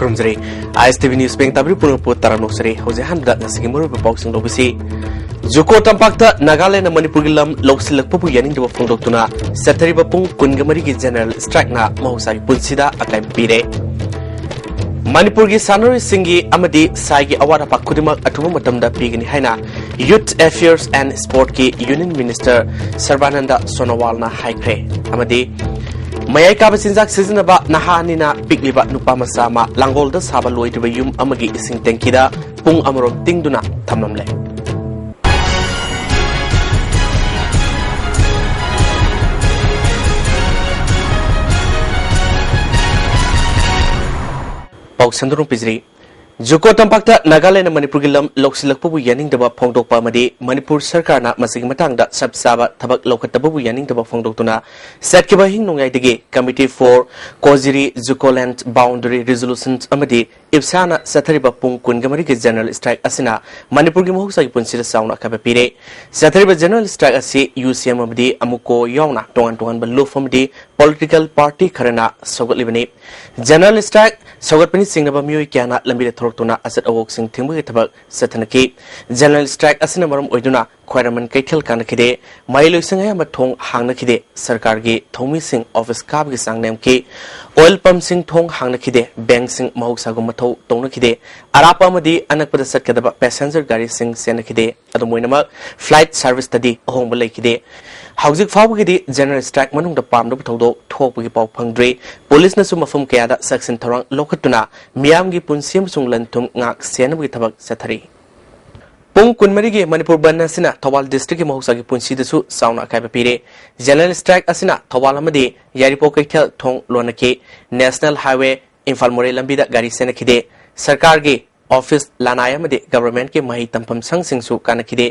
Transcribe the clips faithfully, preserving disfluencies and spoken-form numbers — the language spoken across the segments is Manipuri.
ꯈꯨꯔꯨꯝꯖꯔꯤ꯫ ꯑꯥꯏ ꯑꯦꯁ ꯇꯤ ꯚꯤ ꯅ꯭ꯌꯨꯁ ꯄꯦꯡ ꯇꯥꯕꯤꯔꯤ ꯄꯨꯝꯅꯃꯛꯄꯨ ꯇꯔꯥꯝꯅ ꯑꯣꯛꯆꯔꯤ꯫ ꯍꯧꯖꯤꯛ ꯑꯍꯥꯟꯕꯗ ꯉꯁꯤꯒꯤ ꯃꯔꯨꯑꯣꯏꯕ ꯄꯥꯎꯁꯤꯡ ꯂꯧꯕꯁꯤ, ꯖꯨꯀꯣ ꯇꯝꯄꯥꯛꯇ ꯅꯥꯒꯥꯂꯦꯟꯗꯅ ꯃꯅꯤꯄꯨꯔꯒꯤ ꯂꯝ ꯂꯧꯁꯤꯜꯂꯛꯄꯕꯨ ꯌꯥꯅꯤꯡꯗꯕ ꯐꯣꯡꯗꯣꯛꯇꯨꯅ ꯆꯠꯊꯔꯤꯕ ꯄꯨꯡ ꯀꯨꯟꯒ ꯃꯔꯤꯒꯤ ꯖꯦꯅꯔꯦꯜ ꯁ꯭ꯇ꯭ꯔꯥꯏꯛꯅ ꯃꯍꯧꯁꯥꯒꯤ ꯄꯨꯟꯁꯤꯗ ꯑꯀꯥꯏꯕ ꯄꯤꯔꯦ꯫ ꯃꯅꯤꯄꯨꯔꯒꯤ ꯁꯥꯟꯅꯔꯣꯏꯁꯤꯡꯒꯤ ꯑꯃꯗꯤ ꯁꯥꯏꯒꯤ ꯑꯋꯥꯠ ꯑꯄꯥ ꯈꯨꯗꯤꯡꯃꯛ ꯑꯊꯨꯕ ꯃꯇꯝꯗ ꯄꯤꯒꯅꯤ ꯍꯥꯏꯅ Youth Affairs and Sportꯀꯤ Union Minister ꯁꯔꯕꯥꯅꯟꯗ ꯁꯣꯅꯣꯋꯥꯜꯅ ꯍꯥꯏꯈ꯭ꯔꯦ꯫ ꯑꯃꯗꯤ ꯃꯌꯥꯏ ꯀꯥꯕ ꯆꯤꯟꯖꯥꯛ ꯁꯤꯖꯤꯟꯅꯕ ꯅꯍꯥ ꯑꯅꯤꯅ ꯄꯤꯛꯂꯤꯕ ꯅꯨꯄꯥ ꯃꯆꯥ ꯑꯃ ꯂꯥꯡꯒꯣꯜꯗ ꯁꯥꯕ ꯂꯣꯏꯗ꯭ꯔꯤꯕ ꯌꯨꯝ ꯑꯃꯒꯤ ꯏꯁꯤꯡ ꯇꯦꯡꯀꯤꯗ ꯄꯨꯡ ꯑꯃꯔꯣꯝ ꯇꯤꯡꯗꯨꯅ ꯊꯝꯂꯝꯂꯦ꯫ ꯄꯥꯎ ꯁꯟꯗꯣꯛꯅ ꯄꯤꯖꯔꯤ꯫ ꯖꯨꯀꯣ ꯇꯝꯄꯥꯛꯇ ꯅꯥꯒꯥꯂꯦꯟꯗꯅ ꯃꯅꯤꯄꯨꯔꯒꯤ ꯂꯝ ꯂꯧꯁꯤꯜꯂꯛꯄꯕꯨ ꯌꯥꯅꯤꯡꯗꯕ ꯐꯣꯡꯗꯣꯛꯄ ꯑꯃꯗꯤ ꯃꯅꯤꯄꯨꯔ ꯁꯔꯀꯥꯔꯅ ꯃꯁꯤꯒꯤ ꯃꯇꯥꯡꯗ ꯆꯞ ꯆꯥꯕ ꯊꯕꯛ ꯂꯧꯈꯠꯇꯕꯕꯨ ꯌꯥꯅꯤꯡꯗꯕ ꯐꯣꯡꯗꯣꯛꯇꯨꯅ ꯆꯠꯈꯤꯕ ꯍꯤꯡ ꯅꯣꯡꯌꯥꯏꯗꯒꯤ Committee for Koziri Jukoland Boundary Resolutions ꯑꯃꯗꯤ ꯏꯞꯁꯥꯅ ꯆꯠꯊꯔꯤꯕ ꯄꯨꯡ ꯀꯨꯟꯒ ꯃꯔꯤꯒꯤ ꯖꯦꯅꯔꯦꯜ ꯁ꯭ꯇ꯭ꯔꯥꯏꯛ ꯑꯁꯤꯅ ꯃꯅꯤꯄꯨꯔꯒꯤ ꯃꯍꯧꯁꯥꯒꯤ ꯄꯨꯟꯁꯤꯗ ꯆꯥꯎꯅ ꯑꯀꯥꯏꯕ ꯄꯤꯔꯦ꯫ ꯆꯠꯊꯔꯤꯕ ꯖꯦꯅꯔꯦꯜ ꯁ꯭ꯇ꯭ꯔꯥꯏꯛ ꯑꯁꯤ ꯌꯨ ꯁꯤ ꯑꯦꯝ ꯑꯃꯗꯤ ꯑꯃꯨꯀꯣ ꯌꯥꯎꯅ ꯇꯣꯉꯥꯟ ꯇꯣꯉꯥꯟꯕ ꯂꯨꯞ ꯑꯃꯗꯤ ꯄꯣꯂꯤꯇꯤꯀꯦꯜ ꯄꯥꯔꯇꯤ ꯈꯔꯅ ꯁꯧꯒꯠꯂꯤꯕꯅꯤ꯫ ꯖꯦꯅꯔꯦꯜ ꯁ꯭ꯇ꯭ꯔꯥꯏꯛ ꯁꯧꯒꯠꯄꯅ ꯆꯤꯡꯅꯕ ꯃꯤꯑꯣꯏ ꯀꯌꯥꯅ ꯂꯝꯕꯤꯗ ꯊꯣꯔꯛꯇꯨꯅ ꯑꯆꯠ ꯑꯋꯣꯛꯁꯤꯡ ꯊꯤꯡꯕꯒꯤ ꯊꯕꯛ ꯆꯠꯊꯅꯈꯤ꯫ ꯖꯦꯅꯔꯦꯜ ꯁ꯭ꯇ꯭ꯔꯥꯏꯛ ꯑꯁꯤꯅ ꯃꯔꯝ ꯑꯣꯏꯗꯨꯅ ꯈ꯭ꯋꯥꯏꯔꯝꯕꯟ ꯀꯩꯊꯦꯜ ꯀꯥꯟꯅꯈꯤꯗꯦ꯫ ꯃꯍꯩꯂꯣꯏꯁꯪ ꯑꯌꯥꯝꯕ ꯊꯣꯡ ꯍꯥꯡꯅꯈꯤꯗꯦ꯫ ꯁꯔꯀꯥꯔꯒꯤ ꯊꯧꯃꯤꯁꯤꯡ ꯑꯣꯐꯤꯁ ꯀꯥꯕꯒꯤ ꯆꯥꯡ ꯅꯦꯝꯈꯤ꯫ ꯑꯣꯏꯜ ꯄꯝꯁꯤꯡ ꯊꯣꯡ ꯍꯥꯡꯅꯈꯤꯗꯦ꯫ ꯕꯦꯡꯁꯤꯡ ꯃꯍꯧꯁꯥꯒꯨꯝ ꯃꯊꯧ ꯇꯧꯅꯈꯤꯗꯦ꯫ ꯑꯔꯥꯞꯄ ꯑꯃꯗꯤ ꯑꯅꯛꯄꯗ ꯆꯠꯀꯗꯕ ꯄꯦꯁꯦꯟꯖꯔ ꯒꯥꯔꯤꯁꯤꯡ ꯆꯦꯟꯅꯈꯤꯗꯦ꯫ ꯑꯗꯨꯝ ꯑꯣꯏꯅꯃꯛ, ꯐ꯭ꯂꯥꯏꯠ ꯁꯔꯚꯤꯁꯇꯗꯤ ꯑꯍꯣꯡꯕ ꯂꯩꯈꯤꯗꯦ꯫ ꯍꯧꯖꯤꯛ ꯐꯥꯎꯕꯒꯤꯗꯤ ꯖꯦꯅꯔꯦꯜ ꯁ꯭ꯇ꯭ꯔꯥꯏꯛ ꯃꯅꯨꯡꯗ ꯄꯥꯝꯗꯕ ꯊꯧꯗꯣꯛ ꯊꯣꯛꯄꯒꯤ ꯄꯥꯎ ꯐꯪꯗ꯭ꯔꯤ꯫ ꯄꯨꯂꯤꯁꯅꯁꯨ ꯃꯐꯝ ꯀꯌꯥꯗ ꯆꯦꯛꯁꯤꯟ ꯊꯧꯔꯥꯡ ꯂꯧꯈꯠꯇꯨꯅ ꯃꯤꯌꯥꯝꯒꯤ ꯄꯨꯟꯁꯤ ꯑꯃꯁꯨꯡ ꯂꯟ ꯊꯨꯝ ꯉꯥꯛ ꯁꯦꯟꯅꯕꯒꯤ ꯊꯕꯛ ꯆꯠꯊꯔꯤ꯫ ꯄꯨꯡ ꯀꯨꯟꯃꯔꯤꯒꯤ ꯃꯅꯤꯄꯨꯔ ꯕꯟ ꯑꯁꯤꯅ ꯊꯧꯕꯥꯜ ꯗꯤꯁꯇ꯭ꯔꯤꯛꯀꯤ ꯃꯍꯧꯁꯥꯒꯤ ꯄꯨꯟꯁꯤꯗꯁꯨ ꯆꯥꯎꯅ ꯑꯀꯥꯏꯕ ꯄꯤꯔꯦ꯫ ꯖꯦꯅꯔꯦꯜ ꯁ꯭ꯇ꯭ꯔꯥꯏꯛ ꯑꯁꯤꯅ ꯊꯧꯕꯥꯜ ꯑꯃꯗꯤ ꯌꯥꯏꯔꯤꯄꯣꯛ ꯀꯩꯊꯦꯜ ꯊꯣꯡ ꯂꯣꯟꯅꯈꯤ꯫ ꯅꯦꯁꯅꯦꯜ ꯍꯥꯏꯋꯦ ꯏꯝꯐꯥꯜ ꯃꯣꯔꯦ ꯂꯝꯕꯤꯗ ꯒꯥꯔꯤ ꯆꯦꯟꯅꯈꯤꯗꯦ꯫ ꯁꯔꯀꯥꯔꯒꯤ ꯑꯣꯐꯤꯁ, ꯂꯅꯥꯏ ꯑꯃꯗꯤ ꯒꯚꯔꯟꯃꯦꯟꯠꯀꯤ ꯃꯍꯩ ꯇꯝꯐꯝ ꯁꯪꯁꯤꯡꯁꯨ ꯀꯥꯟꯅꯈꯤꯗꯦ꯫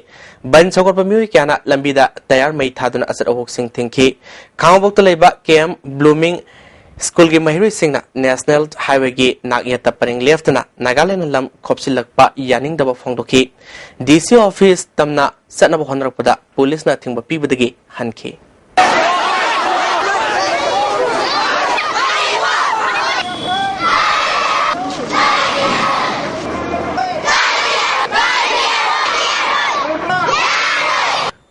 ꯕꯟ ꯁꯧꯒꯠꯄ ꯃꯤꯑꯣꯏ ꯀꯌꯥꯅ ꯂꯝꯕꯤꯗ ꯇꯌꯥꯔ ꯃꯩ ꯊꯥꯗꯨꯅ ꯑꯆꯠ ꯑꯋꯣꯛꯁꯤꯡ ꯊꯤꯡꯈꯤ꯫ ꯈꯥꯉꯕꯣꯛꯇ ꯂꯩꯕ ꯀꯦ ꯑꯦꯝ ꯕ꯭ꯂꯨꯃꯤꯡ ꯁ꯭ꯀꯨꯜꯒꯤ ꯃꯍꯩꯔꯣꯏꯁꯤꯡꯅ ꯅꯦꯁꯅꯦꯜ ꯍꯥꯏꯋꯦꯒꯤ ꯅꯥꯛ ꯌꯦꯠꯇ ꯄꯔꯦꯡ ꯂꯦꯞꯇꯨꯅ ꯅꯥꯒꯥꯂꯦꯟꯗ ꯂꯝ ꯈꯣꯞꯆꯤꯜꯂꯛꯄ ꯌꯥꯅꯤꯡꯗꯕ ꯐꯣꯡꯗꯣꯛꯈꯤ꯫ ꯗꯤ ꯁꯤ ꯑꯣꯐꯤꯁ ꯇꯝꯅ ꯆꯠꯅꯕ ꯍꯣꯠꯅꯔꯛꯄꯗ ꯄꯨꯂꯤꯁꯅ ꯑꯊꯤꯡꯕ ꯄꯤꯕꯗꯒꯤ ꯍꯟꯈꯤ꯫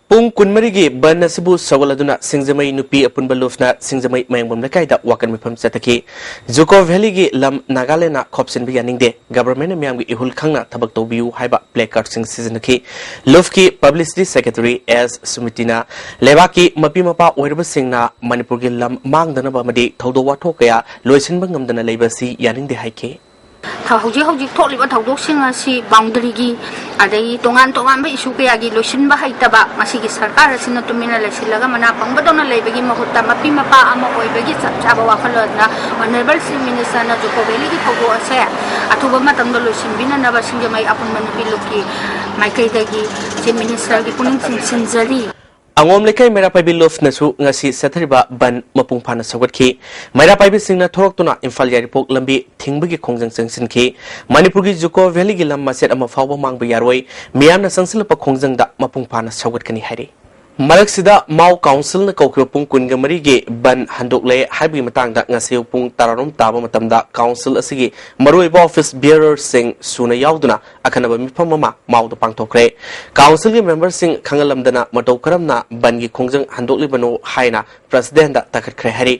ꯄꯨꯡ ꯀꯨꯟꯃꯔꯤꯒꯤ ꯕꯟ ꯑꯁꯤꯕꯨ ꯁꯧꯒꯠꯂꯗꯨꯅ ꯁꯤꯡꯖꯃꯩ ꯅꯨꯄꯤ ꯑꯄꯨꯟꯕ ꯂꯨꯞꯅ ꯁꯤꯡꯖꯃꯩ ꯃꯌꯥꯡꯕꯝ ꯂꯩꯀꯥꯏꯗ ꯋꯥꯀꯠ ꯃꯤꯐꯝ ꯆꯠꯊꯈꯤ꯫ ꯖꯨꯀꯣ ꯚꯦꯂꯤꯒꯤ ꯂꯝ ꯅꯥꯒꯥꯂꯦꯟꯗꯅ ꯈꯣꯞꯆꯤꯟꯕ ꯌꯥꯅꯤꯡꯗꯦ, ꯒꯚꯔꯟꯃꯦꯟꯠꯅ ꯃꯤꯌꯥꯝꯒꯤ ꯏꯍꯨꯜ ꯈꯪꯅ ꯊꯕꯛ ꯇꯧꯕꯤꯌꯨ ꯍꯥꯏꯕ placardꯁꯤꯡ ꯁꯤꯖꯤꯟꯅꯈꯤ꯫ ꯂꯨꯞꯀꯤ publicity secretary ꯑꯦꯁ ꯁꯨꯃꯤꯇꯤꯅ ꯂꯩꯕꯥꯛꯀꯤ ꯃꯄꯤ ꯃꯄꯥ ꯑꯣꯏꯔꯕꯁꯤꯡꯅ ꯃꯅꯤꯄꯨꯔꯒꯤ ꯂꯝ ꯃꯥꯡꯗꯅꯕ ꯑꯃꯗꯤ ꯊꯧꯗꯣꯛ ꯋꯥꯊꯣꯛ ꯀꯌꯥ ꯂꯣꯏꯁꯤꯟꯕ ꯉꯝꯗꯅ ꯂꯩꯕ ꯑꯁꯤ ꯌꯥꯅꯤꯡꯗꯦ ꯍꯥꯏꯈꯤ꯫ ꯊ-, ꯍꯧꯖꯤꯛ ꯍꯧꯖꯤꯛ ꯊꯣꯛꯂꯤꯕ ꯊꯧꯗꯣꯛꯁꯤꯡ ꯑꯁꯤ boundaryꯒꯤ, ꯑꯗꯒꯤ ꯇꯣꯉꯥꯟ ꯇꯣꯉꯥꯟꯕ issue ꯀꯌꯥꯒꯤ ꯂꯣꯏꯁꯤꯟꯕ ꯍꯩꯇꯕ ꯃꯁꯤꯒꯤ ꯁꯔꯀꯥꯔ ꯑꯁꯤꯅ ꯇꯨꯃꯤꯟꯅ ꯂꯩꯁꯤꯜꯂꯒ ꯃꯅꯥ ꯄꯪꯕꯗꯧꯅ ꯂꯩꯕꯒꯤ ꯃꯍꯨꯠꯇ ꯃꯄꯤ ꯃꯄꯥ ꯑꯃ ꯑꯣꯏꯕꯒꯤ ꯆꯞ ꯆꯥꯕ ꯋꯥꯈꯜꯂꯣꯟꯅ Honourable Chief Ministerꯅ ꯖꯨꯀꯣ ꯚꯦꯂꯤꯒꯤ ꯊꯧꯗꯣꯛ ꯑꯁꯦ ꯑꯊꯨꯕ ꯃꯇꯝꯗ ꯂꯣꯏꯁꯤꯟꯕꯤꯅꯅꯕ ꯁꯤꯡꯖꯃꯩ ꯑꯄꯨꯟꯕ ꯅꯨꯄꯤ ꯂꯨꯞꯀꯤ ꯃꯥꯏꯀꯩꯗꯒꯤ Chief Ministerꯒꯤ ꯄꯨꯛꯅꯤꯡ ꯆꯤꯡꯁꯤꯟꯖꯔꯤ꯫ ꯑꯉꯣꯝ ꯂꯩꯀꯥꯏ ꯃꯩꯔꯥ ꯄꯥꯏꯕꯤ ꯂꯨꯞꯅꯁꯨ ꯉꯁꯤ ꯆꯠꯊꯔꯤꯕ ꯕꯟ ꯃꯄꯨꯡ ꯐꯥꯅ ꯁꯧꯒꯠꯈꯤ꯫ ꯃꯩꯔꯥ ꯄꯥꯏꯕꯤꯁꯤꯡꯅ ꯊꯣꯔꯛꯇꯨꯅ ꯏꯝꯐꯥꯜ ꯌꯥꯏꯔꯤꯄꯣꯛ ꯂꯝꯕꯤ ꯊꯤꯡꯕꯒꯤ ꯈꯣꯡꯖꯪ ꯆꯪꯁꯤꯟꯈꯤ꯫ ꯃꯅꯤꯄꯨꯔꯒꯤ ꯖꯨꯀꯣ ꯚꯦꯂꯤꯒꯤ ꯂꯝ ꯃꯆꯦꯠ ꯑꯃ ꯐꯥꯎꯕ ꯃꯥꯡꯕ ꯌꯥꯔꯣꯏ꯫ ꯃꯤꯌꯥꯝꯅ ꯆꯪꯁꯤꯜꯂꯛꯄ ꯈꯣꯡꯖꯪꯗ ꯃꯄꯨꯡ ꯐꯥꯅ ꯁꯧꯒꯠꯀꯅꯤ ꯍꯥꯏꯔꯤ꯫ ꯃꯔꯛꯁꯤꯗ ꯃꯥꯎ ꯀꯥꯎꯟꯁꯤꯜꯅ ꯀꯧꯈꯤꯕ ꯄꯨꯡ ꯀꯨꯟꯒ ꯃꯔꯤꯒꯤ ꯕꯟ ꯍꯟꯗꯣꯛꯂꯦ ꯍꯥꯏꯕꯒꯤ ꯃꯇꯥꯡꯗ ꯉꯁꯤ ꯑꯌꯨꯛ ꯄꯨꯡ ꯇꯔꯥꯔꯣꯝ ꯇꯥꯕ ꯃꯇꯝꯗ ꯀꯥꯎꯟꯁꯤꯜ ꯑꯁꯤꯒꯤ ꯃꯔꯨꯑꯣꯏꯕ office bearerꯁꯤꯡ ꯁꯨꯅ ꯌꯥꯎꯗꯨꯅ ꯑꯈꯟꯅꯕ ꯃꯤꯐꯝ ꯑꯃ ꯃꯥꯎꯗ ꯄꯥꯡꯊꯣꯛꯈ꯭ꯔꯦ꯫ ꯀꯥꯎꯟꯁꯤꯜꯒꯤ memberꯁꯤꯡ ꯈꯪꯍꯜꯂꯝꯗꯅ ꯃꯇꯧ ꯀꯔꯝꯅ ꯕꯟꯒꯤ ꯈꯣꯡꯖꯪ ꯍꯟꯗꯣꯛꯂꯤꯕꯅꯣ ꯍꯥꯏꯅ presidentꯗ ꯇꯥꯈꯠꯈ꯭ꯔꯦ ꯍꯥꯏꯔꯤ꯫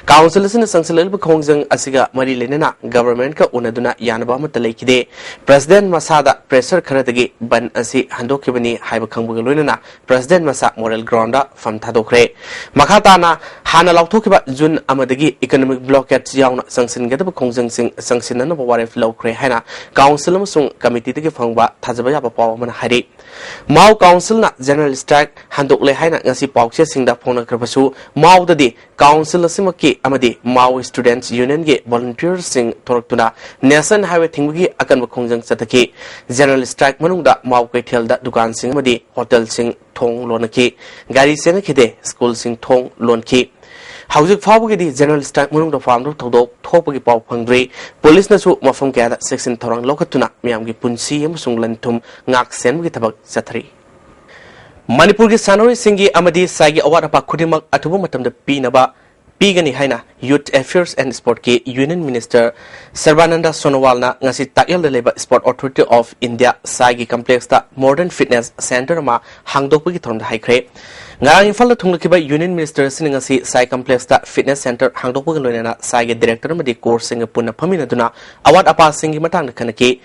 ꯀꯥꯎꯟꯁꯤꯜ ꯑꯁꯤꯅ ꯆꯪꯁꯤꯜꯂꯛꯂꯤꯕ ꯈꯣꯡꯖꯪ ꯑꯁꯤꯒ ꯃꯔꯤ ꯂꯩꯅꯅ ꯒꯚꯔꯟꯃꯦꯟꯠꯀ ꯎꯅꯗꯨꯅ ꯌꯥꯅꯕ ꯑꯃꯠꯇ ꯂꯩꯈꯤꯗꯦ꯫ president ꯃꯁꯥꯗ pressure ꯈꯔꯗꯒꯤ ꯕꯟ ꯑꯁꯤ ꯍꯟꯗꯣꯛꯈꯤꯕꯅꯤ ꯍꯥꯏꯕ ꯈꯪꯕꯒ ꯂꯣꯏꯅꯅ president ꯃꯁꯥ moral groundꯗ ꯐꯝ ꯊꯥꯗꯣꯛꯈ꯭ꯔꯦ꯫ ꯃꯈꯥ ꯇꯥꯅ ꯍꯥꯟꯅ ꯂꯥꯎꯊꯣꯛꯈꯤꯕ ꯖꯨꯟ ꯑꯃꯗꯒꯤ economic blockade ꯌꯥꯎꯅ ꯆꯪꯁꯤꯟꯒꯗꯕ ꯈꯣꯡꯖꯪꯁꯤꯡ ꯆꯪꯁꯤꯟꯅꯅꯕ ꯋꯥꯔꯦꯞ ꯂꯧꯈ꯭ꯔꯦ ꯍꯥꯏꯅ ꯀꯥꯎꯟꯁꯤꯜ ꯑꯃꯁꯨꯡ ꯀꯃꯤꯇꯤꯗꯒꯤ ꯐꯪꯕ ꯊꯥꯖꯕ ꯌꯥꯕ ꯄꯥꯎ ꯑꯃꯅ ꯍꯥꯏꯔꯤ꯫ ꯃꯥꯎ ꯀꯥꯎꯟꯁꯤꯜꯅ general strike ꯍꯟꯗꯣꯛꯂꯦ ꯍꯥꯏꯅ ꯉꯁꯤ ꯄꯥꯎꯆꯦꯁꯤꯡꯗ ꯐꯣꯡꯅꯈ꯭ꯔꯕꯁꯨ, ꯃꯥꯎꯗꯗꯤ ꯀꯥꯎꯟꯁꯤꯜ ꯑꯁꯤꯃꯛꯀꯤ ꯑꯃꯗꯤ ꯃꯥꯎ Students Unionꯒꯤ volunteerꯁꯤꯡ ꯊꯣꯔꯛꯇꯨꯅ National Highway ꯊꯤꯡꯕꯒꯤ ꯑꯀꯟꯕ ꯈꯣꯡꯖꯪ ꯆꯠꯊꯈꯤ꯫ General strike ꯃꯅꯨꯡꯗ ꯃꯥꯎ ꯀꯩꯊꯦꯜꯗ ꯗꯨꯀꯥꯟꯁꯤꯡ ꯑꯃꯗꯤ ꯍꯣꯇꯦꯜꯁꯤꯡ ꯊꯣꯡ ꯂꯣꯟꯅꯈꯤ꯫ ꯒꯥꯔꯤ ꯆꯦꯟꯅꯈꯤꯗꯦ, ꯁ꯭ꯀꯨꯜꯁꯤꯡ ꯊꯣꯡ ꯂꯣꯟꯈꯤ꯫ ꯍꯧꯖꯤꯛ ꯐꯥꯎꯕꯒꯤꯗꯤ general strike ꯃꯅꯨꯡꯗ ꯐꯥꯝꯗ ꯊꯧꯗꯣꯛ ꯊꯣꯛꯄꯒꯤ ꯄꯥꯎ ꯐꯪꯗ꯭ꯔꯤ꯫ ꯄꯨꯂꯤꯁꯅꯁꯨ ꯃꯐꯝ ꯀꯌꯥꯗ ꯆꯦꯛꯁꯤꯟ ꯊꯧꯔꯥꯡ ꯂꯧꯈꯠꯇꯨꯅ ꯃꯤꯌꯥꯝꯒꯤ ꯄꯨꯟꯁꯤ ꯑꯃꯁꯨꯡ ꯂꯟ ꯊꯨꯝ ꯉꯥꯛ ꯁꯦꯟꯕꯒꯤ ꯊꯕꯛ ꯆꯠꯊꯔꯤ꯫ ꯃꯅꯤꯄꯨꯔꯒꯤ ꯁꯥꯟꯅꯔꯣꯏꯁꯤꯡꯒꯤ ꯑꯃꯗꯤ ꯁꯥꯏꯒꯤ ꯑꯋꯥꯠ ꯑꯄꯥ ꯈꯨꯗꯤꯡꯃꯛ ꯑꯊꯨꯕ ꯃꯇꯝꯗ ꯄꯤꯅꯕ ꯄꯤꯒꯅꯤ ꯍꯥꯏꯅ Youth Affairs and Sportꯀꯤ Union Minister ꯁꯔꯕꯥꯅꯟꯗ ꯁꯣꯅꯣꯋꯥꯜꯅ ꯉꯁꯤ ꯇꯥꯛꯌꯦꯜꯗ ꯂꯩꯕ Sport Authority of India ꯁꯥꯏꯒꯤ complexꯇ modern fitness centre ꯑꯃ ꯍꯥꯡꯗꯣꯛꯄꯒꯤ ꯊꯧꯔꯝꯗ ꯍꯥꯏꯈ꯭ꯔꯦ꯫ ꯉꯔꯥꯡ ꯏꯝꯐꯥꯜꯗ ꯊꯨꯡꯂꯈꯤꯕ Union Minister ꯑꯁꯤꯅ ꯉꯁꯤ ꯁꯥꯏ complexꯇ fitness centre ꯍꯥꯡꯗꯣꯛꯄꯒ ꯂꯣꯏꯅꯅ ꯁꯥꯏꯒꯤ directorꯅ ꯑꯃꯗꯤ coachꯁꯤꯡꯒ ꯄꯨꯟꯅ ꯐꯝꯃꯤꯟꯅꯗꯨꯅ ꯑꯋꯥꯠ ꯑꯄꯥꯁꯤꯡꯒꯤ ꯃꯇꯥꯡꯗ ꯈꯟꯅꯈꯤ꯫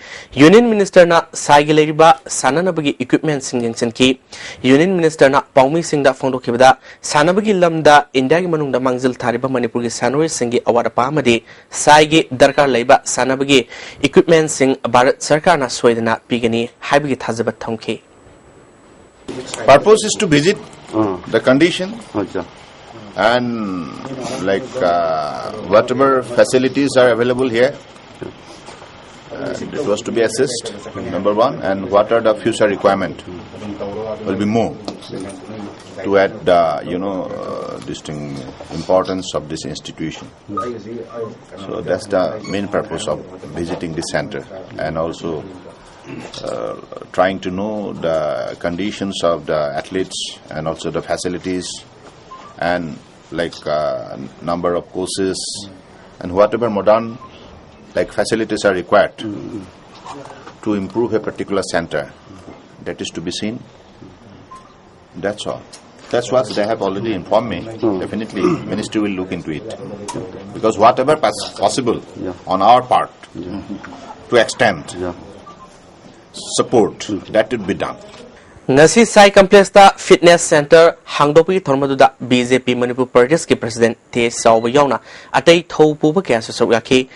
Union Ministerꯅ ꯁꯥꯏꯒꯤ ꯂꯩꯔꯤꯕ ꯁꯥꯟꯅꯅꯕꯒꯤ equipmentꯁꯤꯡ ꯌꯦꯡꯁꯤꯟꯈꯤ꯫ Union Ministerꯅ ꯄꯥꯎꯃꯤꯁꯤꯡꯗ ꯐꯣꯡꯗꯣꯛꯈꯤꯕꯗ, ꯁꯥꯟꯅꯕꯒꯤ ꯂꯝꯗ ꯏꯟꯗꯤꯌꯥꯒꯤ ꯃꯅꯨꯡꯗ ꯃꯥꯡꯖꯤꯜ ꯊꯥꯔꯤꯕ ꯃꯅꯤꯄꯨꯔꯒꯤ ꯁꯥꯟꯅꯔꯣꯏꯁꯤꯡꯒꯤ ꯑꯋꯥꯠ ꯑꯄꯥ ꯑꯃꯗꯤ ꯁꯥꯏꯒꯤ ꯗꯔꯀꯥꯔ ꯂꯩꯕ ꯁꯥꯟꯅꯕꯒꯤ equipmentꯁꯤꯡ ꯚꯥꯔꯠ ꯁꯔꯀꯥꯔꯅ ꯁꯣꯏꯗꯅ ꯄꯤꯒꯅꯤ ꯍꯥꯏꯕꯒꯤ ꯊꯥꯖꯕ ꯊꯝꯈꯤ꯫ Purpose is to visit हाँ, the condition अच्छा। And like uh, whatever facilities are available here, and it was to be assessed, number one, and what are the future requirement will be more to add the, you know, uh, this thing, importance of this institution. So that's the main purpose of visiting this center, and also uh, trying to know the conditions of the athletes and also the facilities and like uh, number of courses and whatever modern like facilities are required to improve a particular center, that is to be seen. That's all. That's what they have already informed me. Definitely, ministry will look into it because whatever pos- possible Yeah. on our part to extend Yeah. support, that would be done. ꯉꯁꯤ ꯁꯥꯏ complexꯇ fitness centre ꯍꯥꯡꯗꯣꯛꯄꯒꯤ ꯊꯧꯔꯝ ꯑꯗꯨꯗ BJP ꯃꯅꯤꯄꯨꯔ ꯄ꯭ꯔꯗꯦꯁꯀꯤ president ꯇꯦ ꯆꯥꯎꯕ ꯌꯥꯎꯅ ꯑꯇꯩ ꯊꯧ ꯄꯨꯕ ꯀꯌꯥꯁꯨ ꯁꯔꯨꯛ ꯌꯥꯈꯤ꯫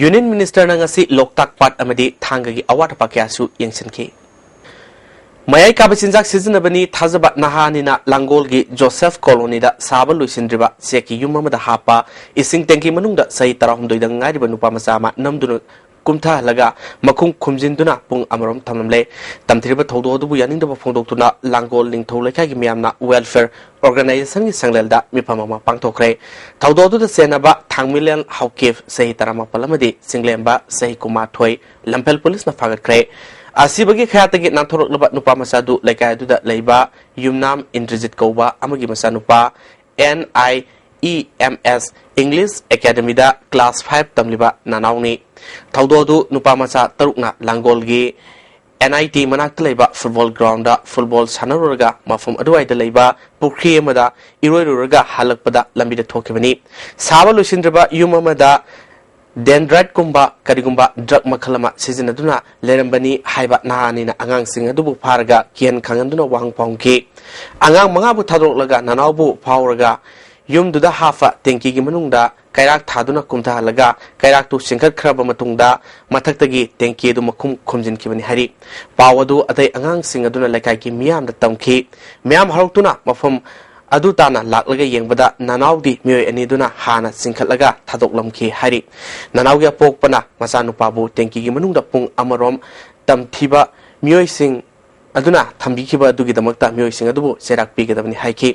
Union Ministerꯅ ꯉꯁꯤ ꯂꯣꯛꯇꯥꯛ ꯄꯥꯠ ꯑꯃꯗꯤ ꯊꯥꯡꯒꯒꯤ ꯑꯋꯥꯠ ꯑꯄꯥ ꯀꯌꯥꯁꯨ ꯌꯦꯡꯁꯤꯟꯈꯤ꯫ ꯃꯌꯥꯏ ꯀꯥꯕ ꯆꯤꯟꯖꯥꯛ ꯁꯤꯖꯤꯟꯅꯕꯅꯤ ꯊꯥꯖꯕ ꯅꯍꯥ ꯑꯅꯤꯅ ꯂꯥꯡꯒꯣꯜꯒꯤ ꯖꯣꯁꯦꯐ ꯀꯣꯂꯣꯅꯤꯗ ꯁꯥꯕ ꯂꯣꯏꯁꯤꯟꯗ꯭ꯔꯤꯕ ꯆꯦꯛꯀꯤ ꯌꯨꯝ ꯑꯃꯗ ꯍꯥꯞꯄ ꯏꯁꯤꯡ tanki ꯃꯅꯨꯡꯗ ꯆꯍꯤ ꯇꯔꯥꯍꯨꯝꯗꯣꯏꯗ ꯉꯥꯏꯔꯤꯕ ꯅꯨꯄꯥ ꯃꯆꯥ ꯑꯃ ꯅꯝꯗꯨꯅ ꯀꯨꯝꯊꯍꯜꯂꯒ ꯃꯈꯨꯝ ꯈꯨꯝꯖꯤꯟꯗꯨꯅ ꯄꯨꯡ ꯑꯃꯔꯣꯝ ꯊꯝꯂꯝꯂꯦ꯫ ꯇꯝꯊꯤꯔꯕ ꯊꯧꯗꯣꯛ ꯑꯗꯨꯕꯨ ꯌꯥꯅꯤꯡꯗꯕ ꯐꯣꯡꯗꯣꯛꯇꯨꯅ ꯂꯥꯡꯒꯣꯜ ꯅꯤꯡꯊꯧ ꯂꯩꯀꯥꯏꯒꯤ ꯃꯤꯌꯥꯝꯅ welfare organisationꯒꯤ ꯁꯪꯂꯦꯜꯗ ꯃꯤꯐꯝ ꯑꯃ ꯄꯥꯡꯊꯣꯛꯈ꯭ꯔꯦ꯫ ꯊꯧꯗꯣꯛ ꯑꯗꯨꯗ ꯆꯦꯟꯅꯕ ꯊꯥꯡꯃꯤꯂꯦꯟ ꯍꯥꯎꯀꯤꯞ ꯆꯍꯤ ꯇꯔꯥꯃꯥꯄꯜ ꯑꯃꯗꯤ ꯆꯤꯡꯂꯦꯝꯕ ꯆꯍꯤ ꯀꯨꯟꯃꯥꯊꯣꯏ ꯂꯝꯐꯦꯜ ꯄꯨꯂꯤꯁꯅ ꯐꯥꯒꯠꯈ꯭ꯔꯦ꯫ ꯑꯁꯤꯕꯒꯤ ꯈꯌꯥꯠꯇꯒꯤ ꯅꯥꯟꯊꯣꯔꯛꯂꯕ ꯅꯨꯄꯥ ꯃꯆꯥꯗꯨ ꯂꯩꯀꯥꯏ ꯑꯗꯨꯗ ꯂꯩꯕ ꯌꯨꯝꯅꯥꯝ ꯏꯟꯗ꯭ꯔꯖꯤꯠ ꯀꯧꯕ ꯑꯃꯒꯤ ꯃꯆꯥꯅꯨꯄꯥ N I E M S English ꯑꯦꯀꯥꯗꯃꯤꯗ ꯀ꯭ꯂꯥꯁ ꯐꯥꯏꯚ ꯇꯝꯂꯤꯕ ꯅꯅꯥꯎꯅꯤ꯫ ꯊꯧꯗꯣꯛ ꯑꯗꯨ ꯅꯨꯄꯥ ꯃꯆꯥ ꯇꯔꯨꯛꯅ ꯂꯥꯡꯒꯣꯜꯒꯤ ꯑꯦꯟ ꯑꯥꯏ ꯇꯤ ꯃꯅꯥꯛꯇ ꯂꯩꯕ ꯐꯨꯠꯕꯣꯜ ꯒ꯭ꯔꯥꯎꯟꯗ ꯐꯨꯠꯕꯣꯜ ꯁꯥꯟꯅꯔꯨꯔꯒ ꯃꯐꯝ ꯑꯗꯨꯋꯥꯏꯗ ꯂꯩꯕ ꯄꯨꯈ꯭ꯔꯤ ꯑꯃꯗ ꯏꯔꯣꯏꯔꯨꯔꯒ ꯍꯜꯂꯛꯄꯗ ꯂꯝꯕꯤꯗ ꯊꯣꯛꯈꯤꯕꯅꯤ꯫ ꯁꯥꯕ ꯂꯣꯏꯁꯤꯟꯗ꯭ꯔꯤꯕ ꯌꯨꯝ ꯑꯃꯗ ꯗꯦꯟꯗ꯭ꯔꯥꯏꯠꯀꯨꯝꯕ ꯀꯔꯤꯒꯨꯝꯕ ꯗ꯭ꯔꯒ ꯃꯈꯜ ꯑꯃ ꯁꯤꯖꯤꯟꯅꯗꯨꯅ ꯂꯩꯔꯝꯕꯅꯤ ꯍꯥꯏꯕ ꯅꯍꯥ ꯑꯅꯤꯅ ꯑꯉꯥꯡꯁꯤꯡ ꯑꯗꯨꯕꯨ ꯐꯥꯔꯒ ꯀꯤꯍꯟ ꯈꯪꯍꯟꯗꯨꯅ ꯋꯥꯍꯪ ꯄꯥꯎꯍꯟꯈꯤ꯫ ꯑꯉꯥꯡ ꯃꯉꯥꯕꯨ ꯊꯥꯗꯣꯛꯂꯒ ꯅꯅꯥꯎꯕꯨ ꯐꯥꯎꯔꯒ ꯌꯨꯝꯗꯨꯗ ꯍꯥꯞꯄ ꯇꯦꯡꯀꯤꯒꯤ ꯃꯅꯨꯡꯗ ꯀꯩꯔꯥꯛ ꯊꯥꯗꯨꯅ ꯀꯨꯝꯊꯍꯜꯂꯒ ꯀꯩꯔꯥꯛꯇꯨ ꯆꯤꯡꯈꯠꯈ꯭ꯔꯕ ꯃꯇꯨꯡꯗ ꯃꯊꯛꯇꯒꯤ ꯇꯦꯡꯀꯤ ꯑꯗꯨ ꯃꯈꯨꯝ ꯈꯨꯝꯖꯤꯟꯈꯤꯕꯅꯤ ꯍꯥꯏꯔꯤ꯫ ꯄꯥꯎ ꯑꯗꯨ ꯑꯇꯩ ꯑꯉꯥꯡꯁꯤꯡ ꯑꯗꯨꯅ ꯂꯩꯀꯥꯏꯒꯤ ꯃꯤꯌꯥꯝꯗ ꯇꯝꯈꯤ꯫ ꯃꯤꯌꯥꯝ ꯍꯧꯔꯛꯇꯨꯅ ꯃꯐꯝ ꯑꯗꯨ ꯇꯥꯅ ꯂꯥꯛꯂꯒ ꯌꯦꯡꯕꯗ ꯅꯅꯥꯎꯗꯤ ꯃꯤꯑꯣꯏ ꯑꯅꯤꯗꯨꯅ ꯍꯥꯟꯅ ꯆꯤꯡꯈꯠꯂꯒ ꯊꯥꯗꯣꯛꯂꯝꯈꯤ ꯍꯥꯏꯔꯤ꯫ ꯅꯅꯥꯎꯒꯤ ꯑꯄꯣꯛꯄꯅ ꯃꯆꯥꯅꯨꯄꯥꯕꯨ ꯇꯦꯡꯀꯤꯒꯤ ꯃꯅꯨꯡꯗ ꯄꯨꯡ ꯑꯃꯔꯣꯝ ꯇꯝꯊꯤꯕ ꯃꯤꯑꯣꯏꯁꯤꯡ ꯑꯗꯨꯅ ꯊꯝꯕꯤꯈꯤꯕ ꯑꯗꯨꯒꯤꯗꯃꯛꯇ ꯃꯤꯑꯣꯏꯁꯤꯡ ꯑꯗꯨꯕꯨ ꯆꯩꯔꯥꯛ ꯄꯤꯒꯗꯕꯅꯤ ꯍꯥꯏꯈꯤ꯫